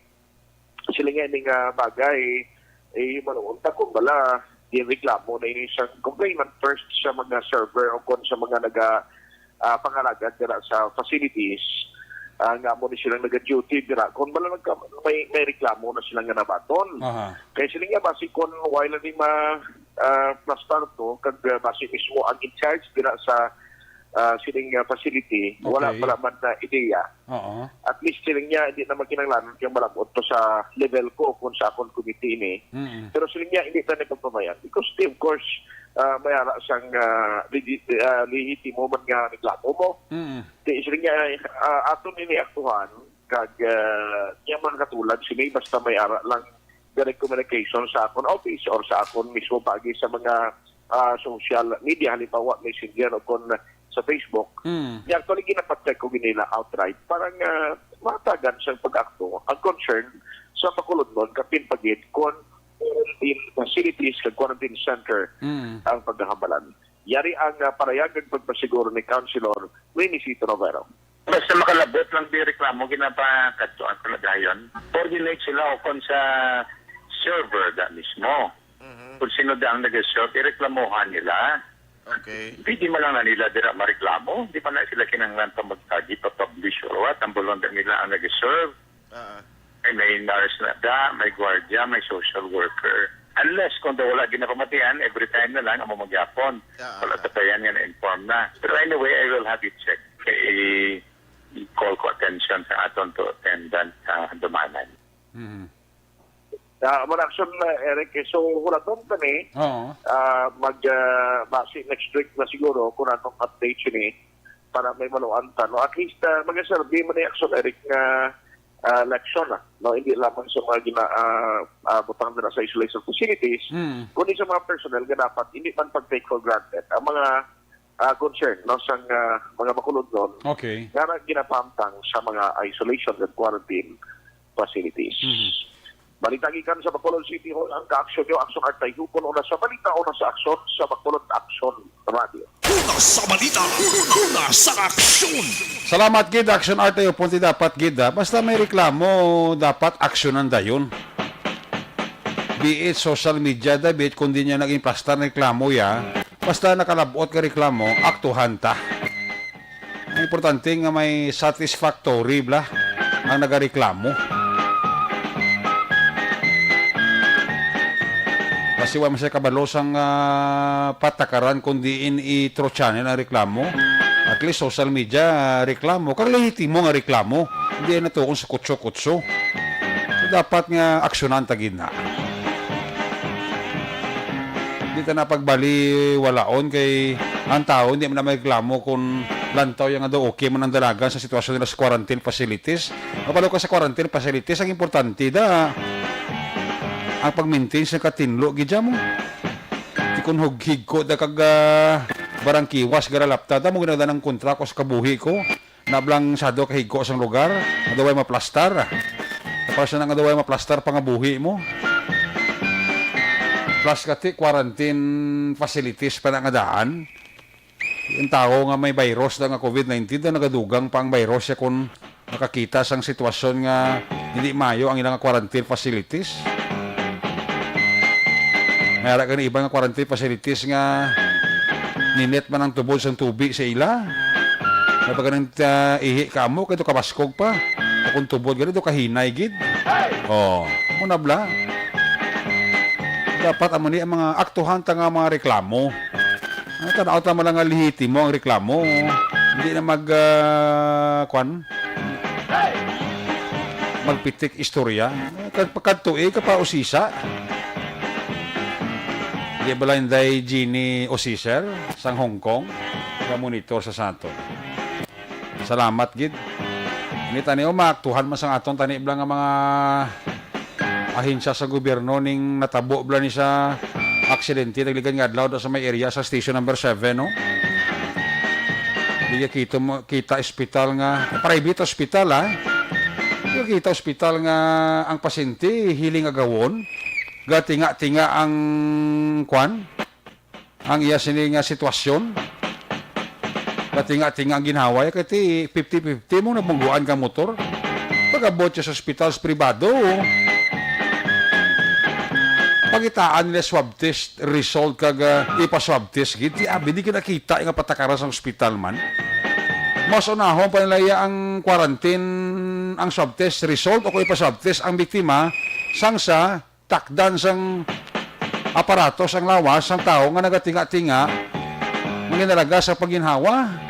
sila nga ini nga bagay, eh, manuon ta kung bala, yung reklamo na ini sa complainant first sa mga server o kung sa mga naga, ah, pangalagad dira sa facilities, ah, nga mo ni silang naga-duty dira. Kung bala nagka-, may, may reklamo na sila nga nabaton. Aha. Kaya sila nga basi kung wala ni ma, ah, plastar to, kag, ah, basi mismo ang in charge dira sa, ah, sining, ah, facility, wala Okay. pala man na ideya. Oo. At least, siling niya, hindi naman kinahanglan yung malabot to sa level ko kung sa akong committee ini. Mm. Pero siling niya, hindi tayo pagpamayan. Because, of course, ah, may ara sang, ah, legi-, ah, lehitimo man nga reklamo mo. Mm. Di, siling niya, ah, ato nini aktuhan, kag, ah, niya man katulad, sini, basta may ara lang direct communication sa akong office or sa akong mismo pagi sa mga, ah, social media, halimbawa, Messenger o kon sa Facebook. Mm. Di actually, ginapacheck ko ginila outright para nga matagan sa pag-akto ang concern sa makulodnon kapin pagid kon quarantine facilities kag quarantine center Mm. ang pagkahambalan. Yari ang, ah, parayag ug pagpasiguro ni Councilor Renisito Novero. Basta makalabot lang di reklamo, ginapakadtuan ko na dayon. Coordinate sila o kon sa server da mismo. Mhm. Kung sino da ang nag-serve, ireklamuhan nila. Okay. Pwede man lang na nila dira mareklamo. Di man na sila kinahanglan pa magtagi, pa-publish or what. Ang bulong da nila ang nag-serve. Ah. Ay, may nurse na da, may gwardiya, may social worker. Unless kung daw wala ginapamatian, every time na lang amo magyapon. Ah. Wala ta pa yan nga na-inform na. Pero anyway, I will have it checked. Kay i-call ko attention sa aton to attendant sa Dumanan. Mhm. Ah, mo na action, uh, Eric, eh. So, hulaton kami. Oo. Ah, mag, ah, basi next week na siguro kung anong update sini para may maluan ta, no? At least, ah, mag-survey man yung action, Eric, nga, ah, election, ah, no? Hindi lamang sa mga gina-, ah, ah, butang na sa isolation facilities, Mm. kundi sa mga personnel nga dapat hindi man pag-take for granted ang mga, ah, concern, no, sang, ah, mga makulodnon Okay. nga na ginapahamtang sa mga isolation and quarantine facilities. Mhm. Balita gikan sa Bacolod City Hall, ang ka-aksyon nyo, Aksyon Artay Hukon, una sa balita, una sa aksyon, sa Bacolod Aksyon Radio. Una sa balita, una sa aksyon. Salamat gid, Aksyon Artay Hukon, ti dapat gid, ah. Basta may reklamo, dapat aksyonan dayon. Be it social media, da, be it kung di niya naging plastar, reklamo ya. Basta nakalabot ka reklamo, aktuhan ta. Ang importante nga may satisfactory bala ang nagareklamo. Kasi wa man siya kabalo sang, ah, patakaran kung diin i-through channel ang reklamo. At least social media, ah, reklamo. Kag lehitimo nga reklamo. Hindi na to kung sa kutso-kutso. So, dapat nga aksyonan ta gid na. Di ta na pagbaliwalaon kay ang tao hindi man na magreklamo kung lantaw ya nga daw okay man ang dalagan sa sitwasyon nila sa quarantine facilities. Mapalo ka sa quarantine facilities, ang importante da ang pag-maintain sa katinlo gid mo. Di kun hug-, higko da kag, ah, barangkiwas garalapta da mo ginagdan ang kontra ko sa kabuhi ko. Nablang sado kahigko sang lugar, nga daw ay maplastar. Tapos na nga daw ay maplastar pangabuhi mo. Plus kati quarantine facilities pa na nga daan. Ang tawo nga may virus na nga COVID nineteen, daw nagadugang pa ang virus siya kung nakakita sang sitwasyon nga hindi maayo ang ilang quarantine facilities. May ara gani iban nga quarantine facilities nga ninit man ang tubod sang tubi sa ila. May pa ganing, ah, ihi ka amo, kay daw kabaskog pa. Kung tubod gani, daw kahinay gid. Oh, muna bla. Dapat amo ni ang mga aktuhan ta nga mga reklamo. Ang tanaw ta man lang nga lehitimo ang reklamo. Hindi na mag, ah, kwan? Magpitik istorya. Kag pagkadto, eh, ka pa usisa. Di ba lang day Jeannie Osiser sang Hong Kong? Nga monitor sa sato. Salamat gid. Ini tani, o, maaktuhan man sang aton tani bla nga mga ahensya sa gobyerno ning natabo bla ni sa aksidente nagligad nga adlaw daw sa may area sa station number seven, no? Di kita mo, kita ospital nga, private hospital, ha? Di kita ospital nga ang pasyente hiling agawon, gatinga-tinga ang kwan, ang iya sini nga sitwasyon. Katinga-tinga ang ginhawa, kay ti fifty fifty mo nabungguan ka motor. Pag-abot siya sa ospital sa pribado, pagitaan nila swab test result kag, ah, ipa-swab test gid. Ti abi di ka nakita nga patakaran sa ospital man. Mas unahon pa nila iya ang quarantine, ang swab test result o kung ipa-swab test ang biktima sang sa takdan sang aparato sang lawas sang tawo nga nagatinga-tinga nga ginalaga sa pagginhawa.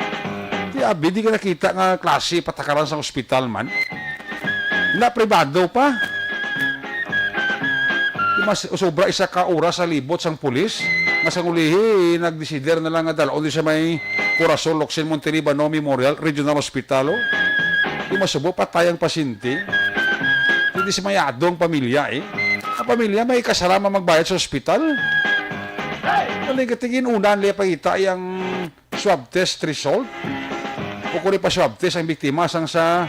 Ti abi di ka nakita nga klase patakaran sang ospital man. Na pribado pa. Di mas sobra isa ka oras sa libot sang pulis nga sang ulihi nagdesider na lang nga dalon di sa may Corazon Locsin Montelibano Memorial Regional Hospital, oh. Di masubo patay ang pasyente. Hindi si mayado ang pamilya, eh. Ang pamilya may kasarama magbayad sa ospital. Ano yung katingin una nila pangita yung swab test result? O kung pa swab test ang biktima sang sa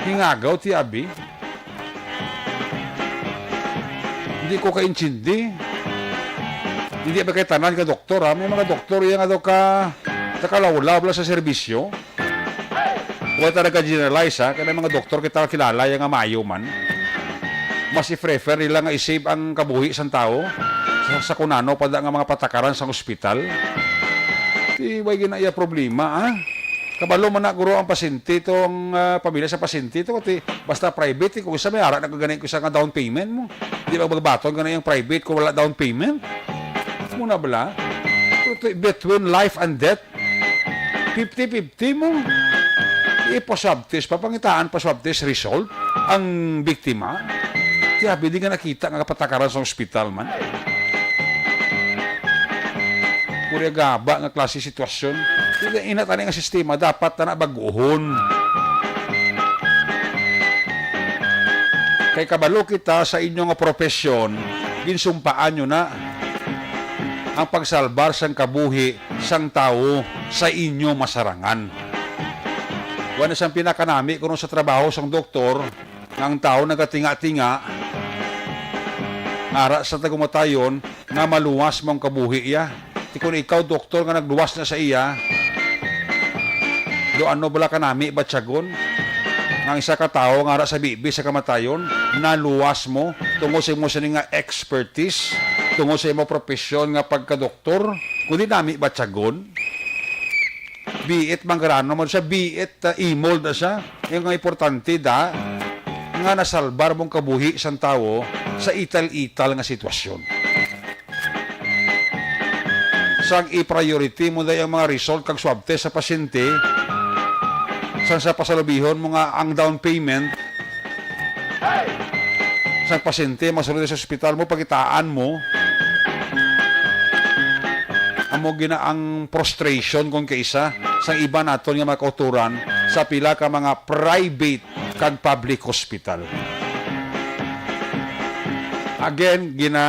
hingagaw ti abi? Hindi ko kaintindi. Hindi ba kay tanan ka doktor, ha? May mga doktor iya nga daw ka nakalawlaw lang sa serbisyo. Wala talaga generalize, ha? Kaya may mga doktor kita kilala iya nga maayo man. Mas i-prefer nila nga i-save ang kabuhi sang tawo sa, sa kunano pa da nga mga patakaran sang ospital. Di ba gina iya problema, ha? Kabalo man na guro ang pasyente, tong, ah, pamilya sa pasyente to, ti basta private, eh, kung isa may ara na gani ko sa nga down payment mo. Di ba magbaton ka na yung private kung wala down payment? Muna bala? Between life and death, fifty fifty mo. Ipa-swab test, papangitaan pa swab test result ang biktima. Ti abi di nga nakita nga kapatakaran sa ospital man. Puri gaba nga klase sitwasyon. Ina, ina tani nga sistema dapat na baguhon. Kay kabalo kita sa inyo nga propesyon, ginsumpaan nyo na ang pagsalbar sang kabuhi sang tawo sa inyo masarangan. Wala sang pinakanami kuno sa trabaho sang doktor nga ang tawo nagatinga-tinga, ara sa tagumatayon nga maluwas mo ang kabuhi iya. Ti kun ikaw, doktor, nga nagluwas na sa iya, do ano bala kanami batyagon? Nga ang isa ka tawo nga ara sa bibi sa kamatayon, naluwas mo tungod sa imo sini nga expertise, tungod sa imo propesyon nga pagkadoktor, kundi nami batyagon? Be it manggarano man siya, be it, uh, imol na siya. Yung nga importante da, nga nasalbar mong kabuhi sang tawo sa ital-ital nga sitwasyon. Sang i-priority mo day ang mga result kag swab test sa pasyente, sang sa pasalubihon mo nga ang down payment, sang pasyente masulod sa ospital mo, pakitaan mo, amo gina ang frustration kon kaisa sang iba naton nga mga kauturan sa pila ka mga private kag public hospital. Again, gina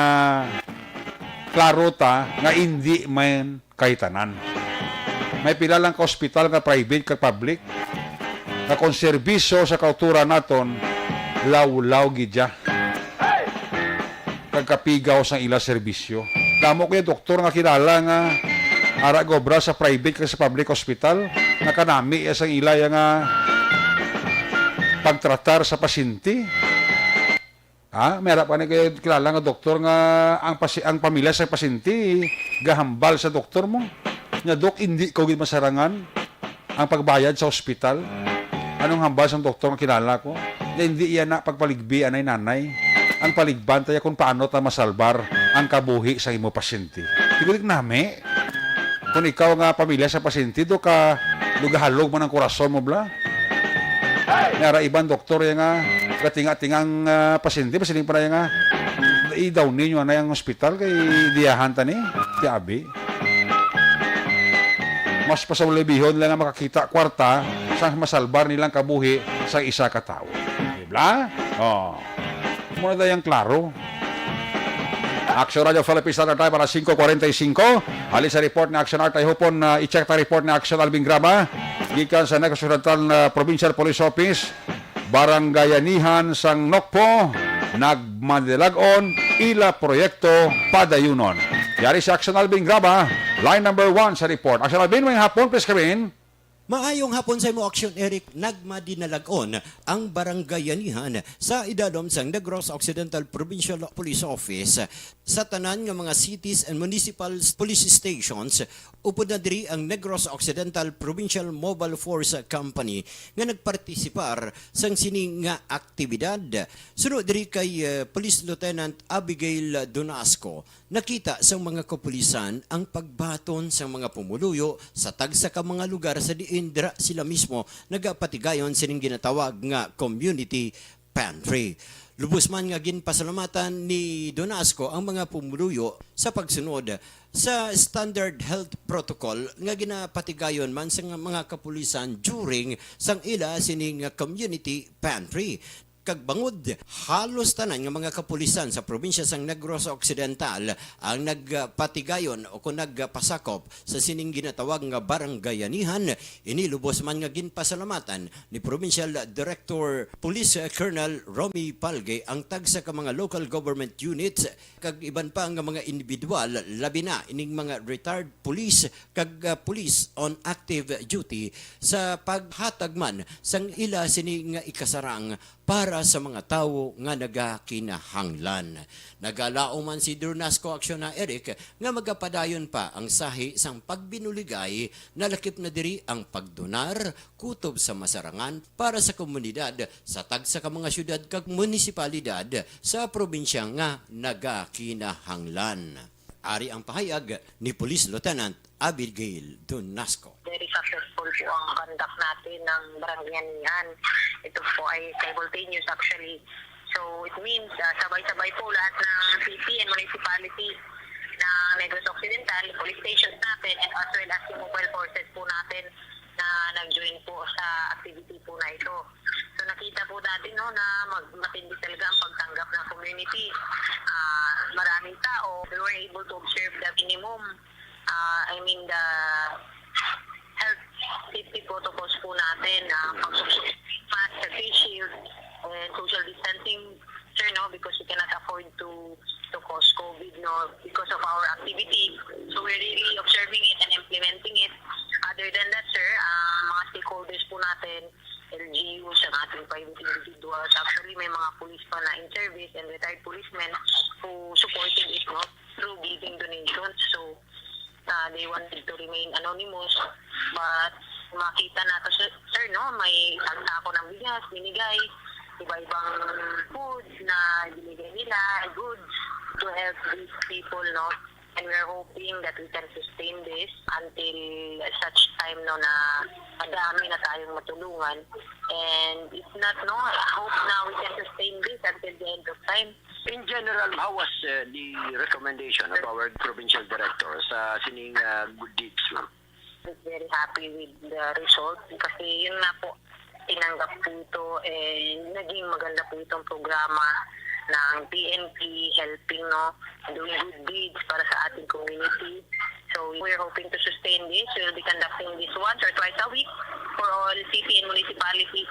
klaro ta nga indi man kay tanan. May pila lang ka ospital nga private kag public nga kon serbisyo sa kauturan naton, lawlaw gid ya. Kag kapigaw sang ila serbisyo. Damo ko yung doktor nga kilala nga Ara gobra sa private kag sa public hospital, nakanami iya sang ila iya nga pagtratar sa pasyente. Ha? May ara pa ni kayo kilala nga doktor nga ang pasi-, ang pamilya sa pasyente gahambal sa doktor mo. Nga, "Dok, hindi ko gid masarangan ang pagbayad sa ospital. Anong hambal sang doktor nga kilala ko?" Nga, "Hindi iya na pagpaligbi, anay nanay. Ang paligban ta iya kung paano ta masalbar ang kabuhi sa imo pasyente." Di ko dik nami. Kung ikaw nga pamilya sa pasyente, do ka lugahalog man ang kurason mo, bla. May ara iban doktor ya nga gatinga-tingang, ah, pasyente, masiling pa na ya nga idaw ninyo anay ang ospital kay diyahan ta ni, ti abi. Mas pasaulibihon lang nga makakita kwarta sa masalbar nilang kabuhi sa isa ka tawo. Di bla? Oh. Muna dayang klaro. Action Radio Philippines Standard Time, alas singko kwarenta y singko. Halin sa report ni Action Art, ay hupon na i-check ta report ni Action Alvin Graba. Gikan sa Negros Occidental na Provincial Police Office, Barangayanihan sang Nokpo, nagmadilag-on, ila proyekto padayunon. Yari si Action Alvin Graba, line number one sa report. Action Alvin, may hapon, please come in. Maayong hapon sa imo, Action Eric. Nagmadinalag-on ang Barangayanihan sa idalom sang Negros Occidental Provincial Police Office. Sa tanan nga mga cities and municipal police stations, upod na diri ang Negros Occidental Provincial Mobile Force Company nga nagpartisipar sang sini nga aktibidad. Suno diri kay, eh, Police Lieutenant Abigail Donasco, nakita sang mga kapulisan ang pagbaton sang mga pumuluyo sa tagsa ka mga lugar sa diin dira sila mismo nagapatigayon sining ginatawag nga community pantry. Lubos man nga ginpasalamatan ni Donasco ang mga pumuluyo sa pagsunod sa standard health protocol nga ginapatigayon man sa mga kapulisan during sang ila sining community pantry. Kag bangod, halos tanan nga mga kapulisan sa probinsya sang Negros Occidental ang nagpatigayon o kon nagpasakop sa sining ginatawag nga barangayanihan. Ini lubos man nga ginpasalamatan ni Provincial Director Police Colonel Romy Palge ang tagsa ka mga local government units kag iban pa nga mga individual, labi na ining mga retired police kag, ah, police on active duty sa paghatag man sang ila sini nga ikasarang para sa mga tawo nga nagakinahanglan. Nagalaom man si Durnasco Acciona Eric nga magapadayon pa ang sahi sang pagbinuligay, nalakip na diri ang pagdonar kutob sa masarangan para sa komunidad sa tagsa ka mga syudad kag munisipalidad sa probinsya nga nagakinahanglan. Ari ang pahayag ni Police Lieutenant Abigail Donasco. Very successful po ang conduct natin ng Barangayanihan. Ito po ay simultaneous actually. So it means, ah, sabay-sabay po lahat ng city and municipality ng Negros Occidental, police stations natin, and as well as yung mobile forces po natin na nag-join po sa activity po na ito. So nakita po natin, no, na mag-, matindi talaga ang pagtanggap ng community. Ah, maraming tao, we were able to observe the minimum, ah, I mean the health safety protocols po natin na pag-, mask, face shield, and social distancing, sir, no, because we cannot afford to to cause COVID, no, because of our activity. So we're really observing it and implementing it. Other than that, sir, ah, mga stakeholders po natin, L G Us, ang ating private individuals. Actually, may mga police pa na in service and retired policemen who supported it, no, through giving donations. So, ah, they wanted to remain anonymous, but makita nato, sir, sir, no, may isang sako ng bigas binigay, iba-ibang food na binigay nila, goods to help these people, no. And we're hoping that we can sustain this until such time, no, na madami na tayong matulungan. And if not, no, I hope na we can sustain this until the end of time. In general, how was, uh, the recommendation of our provincial director sa sining, uh, good deeds, ma'am? Very happy with the result kasi yun nga po, tinanggap po ito and naging maganda po itong programa ng P N P, helping, no, doing good deeds para sa ating community. So we're hoping to sustain this. We'll be conducting this once or twice a week for all city and municipality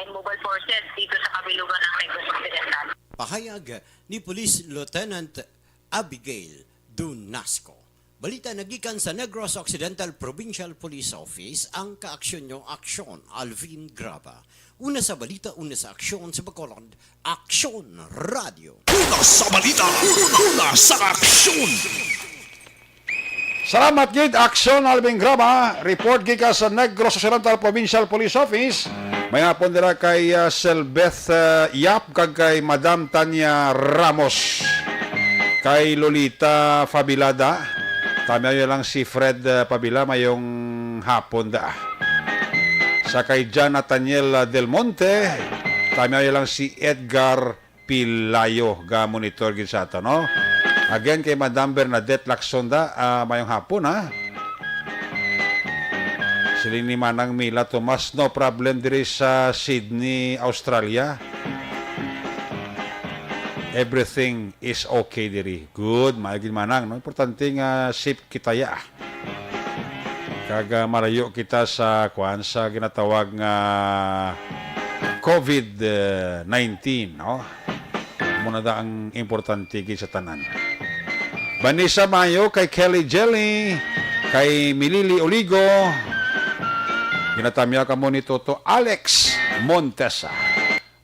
and mobile forces dito sa kabilugan ng Negros Occidental. Pahayag ni Police Lieutenant Abigail Dunasco. Balita nagikan sa Negros Occidental Provincial Police Office, ang kaaksyon nyo, Aksyon Alvin Graba. Una sa balita, una sa aksyon sa Bacolod, Aksyon Radio. Una sa balita, una sa aksyon. Salamat gid, Aksyon Alvin Graba. Report gikan sa Negros Occidental Provincial Police Office. May hapon dira kay, ah, Selbeth, ah, Yap kag kay Madam Tanya Ramos. Kay Lolita Fabilada, tamiaw lang si Fred, ah, Pabila, mayong hapon da. Sa kay John Nathaniel, ah, Del Monte, tamiaw lang si Edgar Pilayo, ga monitor gid sa ato, no? Again, kay Madam Bernadette Lacson da, ah, mayong hapon, ha? Siling ni Manang Mila Tomas, no problem diri sa Sydney, Australia. Everything is okay diri. Good, maayo gid, Manang, no? Importante nga safe kita ya. Kag, ah, malayo kita sa, kuan, sa ginatawag nga covid nineteen, no? Amo na da ang importante gid sa tanan. Vanessa Mayo, kay Kelly Jelly, kay Milili Oligo, ginatamya kamo ni Toto Alex Montesa.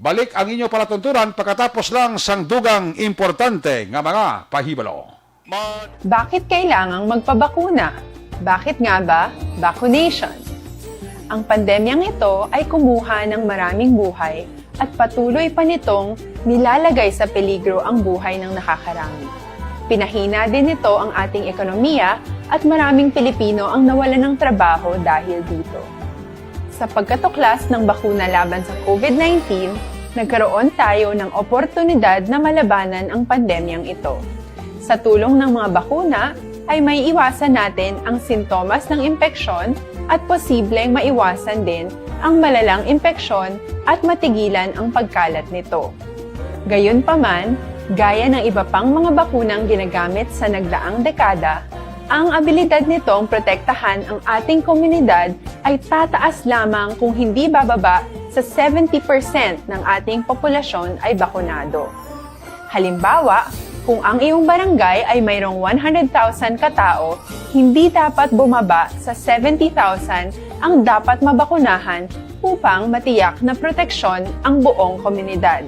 Balik ang inyo palatuntunan pagkatapos lang sang dugang importante nga mga pahibalo. Bakit kailangang magpabakuna? Bakit nga ba vaccination? Ang pandemyang ito ay kumuha ng maraming buhay at patuloy pa nitong nilalagay sa peligro ang buhay ng nakakarami. Pinahina din nito ang ating ekonomiya at maraming Pilipino ang nawalan ng trabaho dahil dito. Sa pagkatuklas ng bakuna laban sa covid nineteen, nagkaroon tayo ng oportunidad na malabanan ang pandemyang ito. Sa tulong ng mga bakuna, ay maiiwasan natin ang sintomas ng impeksyon at posibleng maiwasan din ang malalang impeksyon at matigilan ang pagkalat nito. Gayunpaman, gaya ng iba pang mga bakunang ginagamit sa nagdaang dekada, ang abilidad nitong protektahan ang ating komunidad ay tataas lamang kung hindi bababa sa seventy percent ng ating populasyon ay bakunado. Halimbawa, kung ang iyong barangay ay mayroong one hundred thousand katao, hindi dapat bumaba sa seventy thousand ang dapat mabakunahan upang matiyak na proteksyon ang buong komunidad.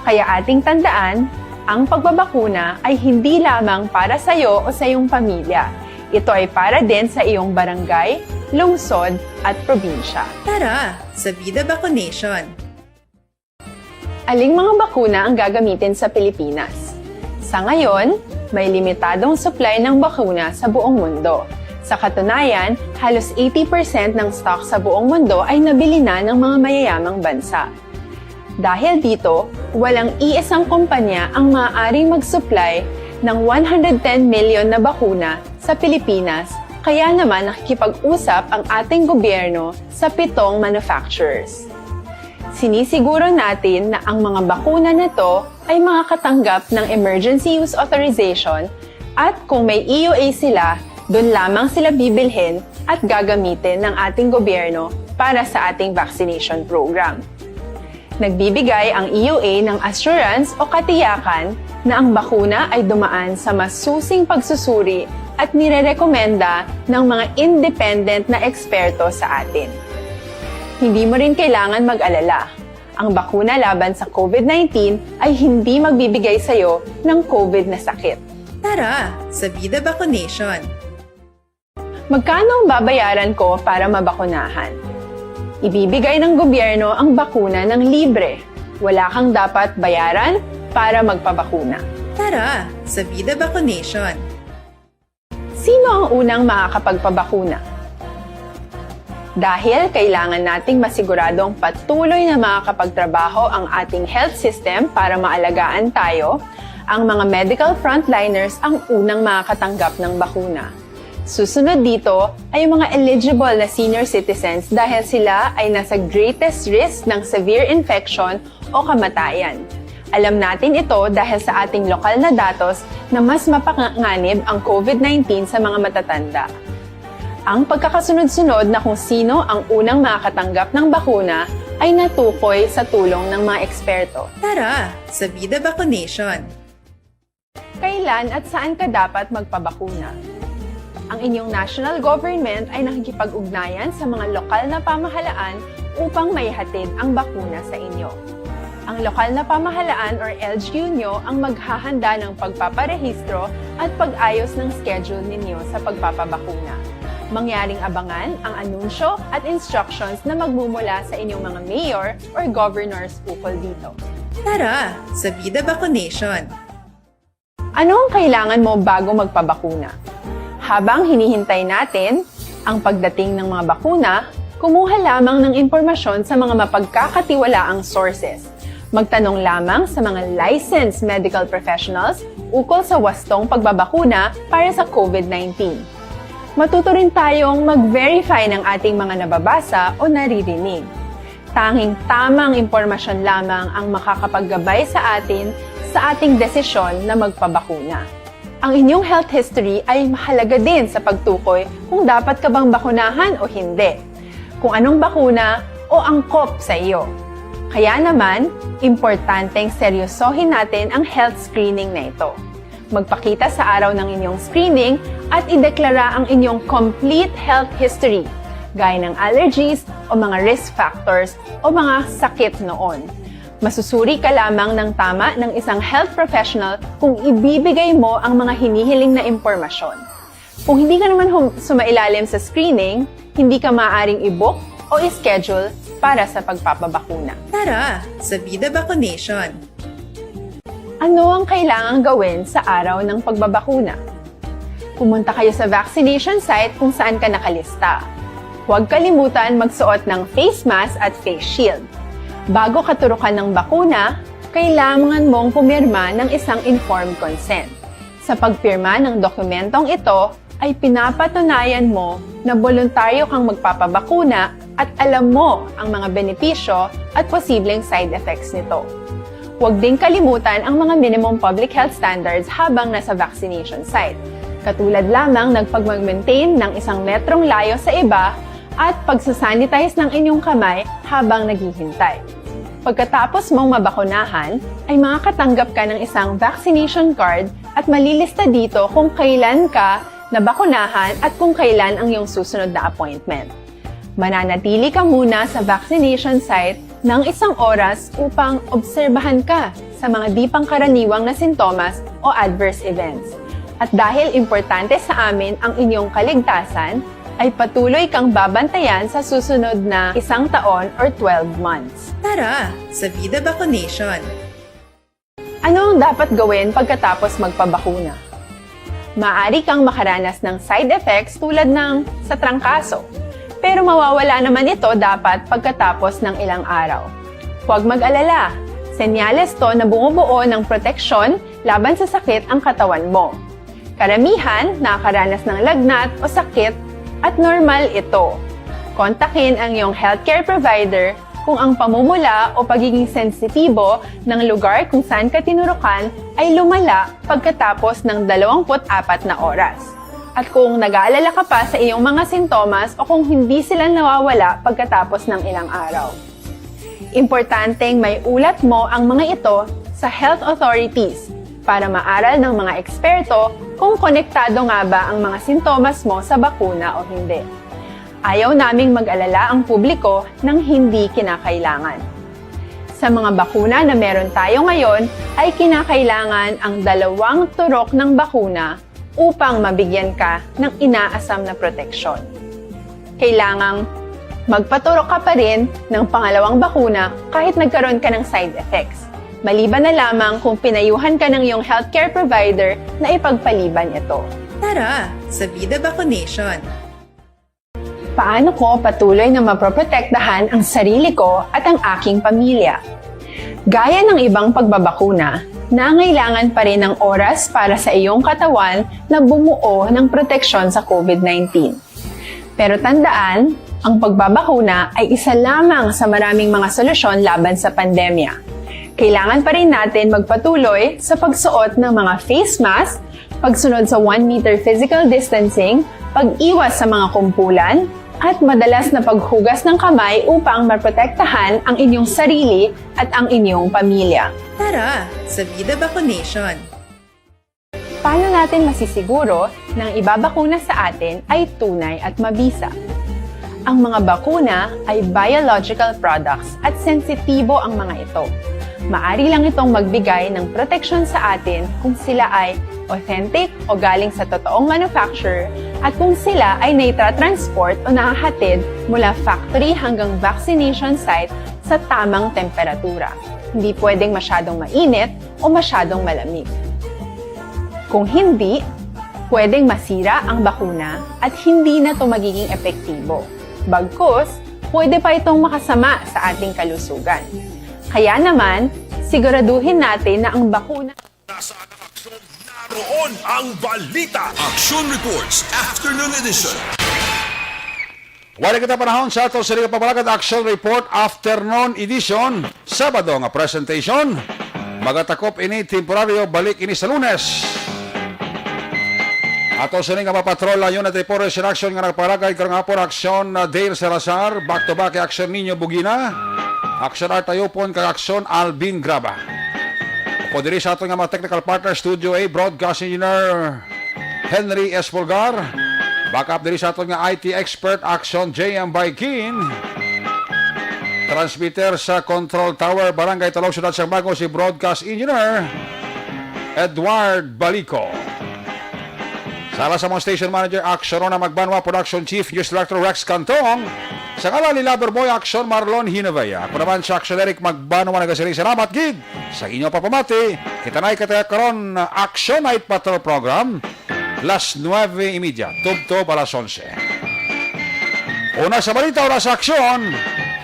Kaya ating tandaan, ang pagbabakuna ay hindi lamang para sa iyo o sa iyong pamilya. Ito ay para din sa iyong barangay, lungsod, at probinsya. Tara, sa Vida Vaccination! Aling mga bakuna ang gagamitin sa Pilipinas? Sa ngayon, may limitadong supply ng bakuna sa buong mundo. Sa katunayan, halos eighty percent ng stock sa buong mundo ay nabili na ng mga mayayamang bansa. Dahil dito, walang iisang kumpanya ang maaaring mag-supply ng one hundred ten million na bakuna sa Pilipinas, kaya naman nakikipag-usap ang ating gobyerno sa pitong manufacturers. Sinisiguro natin na ang mga bakuna na to ay makakatanggap ng emergency use authorization at kung may E U A sila, doon lamang sila bibilhin at gagamitin ng ating gobyerno para sa ating vaccination program. Nagbibigay ang E U A ng assurance o katiyakan na ang bakuna ay dumaan sa masusing pagsusuri at nirerekomenda ng mga independent na eksperto sa atin. Hindi mo rin kailangan mag-alala. Ang bakuna laban sa covid nineteen ay hindi magbibigay sa iyo ng covid na sakit. Tara, sa Vida Vaccination! Magkano ang babayaran ko para mabakunahan? Ibibigay ng gobyerno ang bakuna ng libre. Wala kang dapat bayaran para magpabakuna. Tara, sa Vida Vaccination! Sino ang unang makakapagpabakuna? Dahil kailangan nating masiguradong patuloy na makakapagtrabaho ang ating health system para maalagaan tayo, ang mga medical frontliners ang unang makakatanggap ng bakuna. Susunod dito ay ang mga eligible na senior citizens dahil sila ay nasa greatest risk ng severe infection o kamatayan. Alam natin ito dahil sa ating lokal na datos na mas mapanganib ang covid nineteen sa mga matatanda. Ang pagkakasunod-sunod na kung sino ang unang makakatanggap ng bakuna ay natukoy sa tulong ng mga eksperto. Tara, sa Vida Vaccination! Kailan at saan ka dapat Ang inyong national government ay nakikipag-ugnayan sa mga lokal na pamahalaan upang maihatid ang bakuna sa inyo. Ang lokal na pamahalaan or L G U nyo ang maghahanda ng pagpaparehistro at pag-ayos ng schedule ninyo sa pagpapabakuna. Mangyaring abangan ang anunsyo at instructions na magmumula sa inyong mga mayor or governors ukol dito. Tara sa Vida Vaccination! Ano ang kailangan mo bago magpabakuna? Habang hinihintay natin ang pagdating ng mga bakuna, kumuha lamang ng impormasyon sa mga mapagkakatiwalaang sources. Magtanong lamang sa mga licensed medical professionals ukol sa wastong pagbabakuna para sa COVID nineteen. Matuto rin tayong mag-verify ng ating mga nababasa o naririnig. Tanging tamang impormasyon lamang ang makakapaggabay sa atin sa ating desisyon na magpabakuna. Ang inyong health history ay mahalaga din sa pagtukoy kung dapat ka bang bakunahan o hindi, kung anong bakuna o angkop sa iyo. Kaya naman, importanteng seryosohin natin ang health screening na ito. Magpakita sa araw ng inyong screening at ideklara ang inyong complete health history, gaya ng allergies o mga risk factors o mga sakit noon. Masusuri ka lamang ng tama ng isang health professional kung ibibigay mo ang mga hinihiling na impormasyon. Kung hindi ka naman hum- sumailalim sa screening, hindi ka maaaring i-book o i-schedule para sa pagpapabakuna. Tara sa Vida Vaccination! Ano ang kailangang gawin sa araw ng pagbabakuna? Pumunta kayo sa vaccination site kung saan ka nakalista. Huwag kalimutan magsuot ng face mask at face shield. Bago katurukan ng bakuna, kailangan mong pumirma ng isang informed consent. Sa pagpirma ng dokumentong ito, ay pinapatunayan mo na boluntaryo kang magpapabakuna at alam mo ang mga benepisyo at posibleng side effects nito. Huwag ding kalimutan ang mga minimum public health standards habang nasa vaccination site, katulad lamang ng pagmag-maintain ng isang metrong layo sa iba at pagsasanitize ng inyong kamay habang naghihintay. Pagkatapos mong mabakunahan, ay makakatanggap ka ng isang vaccination card at malilista dito kung kailan ka nabakunahan at kung kailan ang iyong susunod na appointment. Mananatili ka muna sa vaccination site ng isang oras upang obserbahan ka sa mga di pangkaraniwang na sintomas o adverse events. At dahil importante sa amin ang inyong kaligtasan, ay patuloy kang babantayan sa susunod na isang taon or twelve months. Tara sa Vida Vaccination! Ano ang dapat gawin pagkatapos magpabakuna? Maaari kang makaranas ng side effects tulad ng sa trangkaso, pero mawawala naman ito dapat pagkatapos ng ilang araw. Huwag mag-alala, senyales to na bumubuo ng proteksyon laban sa sakit ang katawan mo. Karamihan nakakaranas ng lagnat o sakit at normal ito. Kontakin ang iyong healthcare provider kung ang pamumula o pagiging sensitibo ng lugar kung saan ka tinurukan ay lumala pagkatapos ng dalawampu't apat na oras. At kung nag-aalala ka pa sa iyong mga sintomas o kung hindi sila nawawala pagkatapos ng ilang araw. Importanteng may ulat mo ang mga ito sa health authorities para maaral ng mga eksperto kung konektado nga ba ang mga sintomas mo sa bakuna o hindi. Ayaw naming mag-alala ang publiko nang hindi kinakailangan. Sa mga bakuna na meron tayo ngayon, ay kinakailangan ang dalawang turok ng bakuna upang mabigyan ka ng inaasam na proteksyon. Kailangang magpaturok ka pa rin ng pangalawang bakuna kahit nagkaroon ka ng side effects, maliban na lamang kung pinayuhan ka ng iyong healthcare provider na ipagpaliban ito. Tara sa Vida Vaccination! Paano ko patuloy na maproprotektahan ang sarili ko at ang aking pamilya? Gaya ng ibang pagbabakuna, nangailangan pa rin ng oras para sa iyong katawan na bumuo ng proteksyon sa COVID nineteen. Pero tandaan, ang pagbabakuna ay isa lamang sa maraming mga solusyon laban sa pandemya. Kailangan pa rin natin magpatuloy sa pagsuot ng mga face mask, pagsunod sa one meter physical distancing, pag-iwas sa mga kumpulan, at madalas na paghugas ng kamay upang maprotektahan ang inyong sarili at ang inyong pamilya. Tara sa Vida Vaccination! Paano natin masisiguro na ang ibabakuna sa atin ay tunay at mabisa? Ang mga bakuna ay biological products at sensitibo ang mga ito. Maari lang itong magbigay ng proteksyon sa atin kung sila ay authentic o galing sa totoong manufacturer at kung sila ay naitra-transport o nahahatid mula factory hanggang vaccination site sa tamang temperatura. Hindi pwedeng masyadong mainit o masyadong malamig. Kung hindi, pwedeng masira ang bakuna at hindi na ito magiging epektibo. Bagkus, pwede pa itong makasama sa ating kalusugan. Kaya naman, siguraduhin natin na ang bakuna Sa Aksyon, naroon ang balita. Aksyon Reports, Afternoon Edition. Wala kita panahon sa ato sa Liga Pamalakat Action Report Afternoon Edition, Sabado nga presentation. Magatakop ini temporaryo, balik ini sa Lunes. Ato sini nga mapatrol ang Unity Forest in Action nga nagpalagay karong hapon, Action, uh, Dale Salazar, back to back kay Action Nino Bugina, Action Art Tayupon, kag Action Alvin Graba. Upod diri sa aton nga mga technical partner, Studio A, Broadcast Engineer Henry S. Pulgar. Backup diri sa aton nga I T expert, Action J M Baikin. Transmitter sa Control Tower, Barangay Talog, Siyudad sang Bago, si Broadcast Engineer Edward Balico. Sa ala sa mga station manager, Action Rona Magbanwa, Production Chief, News Director Rex Cantong. Sa ngalan ni Lover Boy, Action Marlon Hinavea. Ako naman si Action Eric Magbanwa, nagasiring salamat gid sa inyo pagpamati. Kita na kita karon, Action Night Patrol Program, las nuebe y media, tubtob alas onse. Una sa balita, una sa aksyon.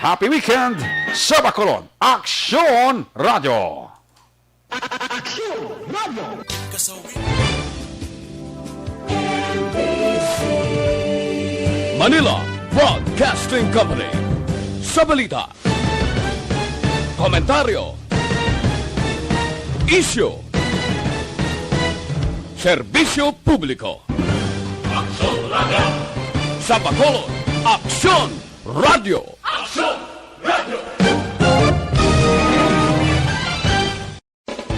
Happy weekend sa Bacolod. Aksyon Radio. Aksyon Radio. Manila Broadcasting Company. Sa balita, komentaryo, isyu, serbisyo publiko. Aksyon Radio. Sa Bacolod, Aksyon Radio. Aksyon Radio.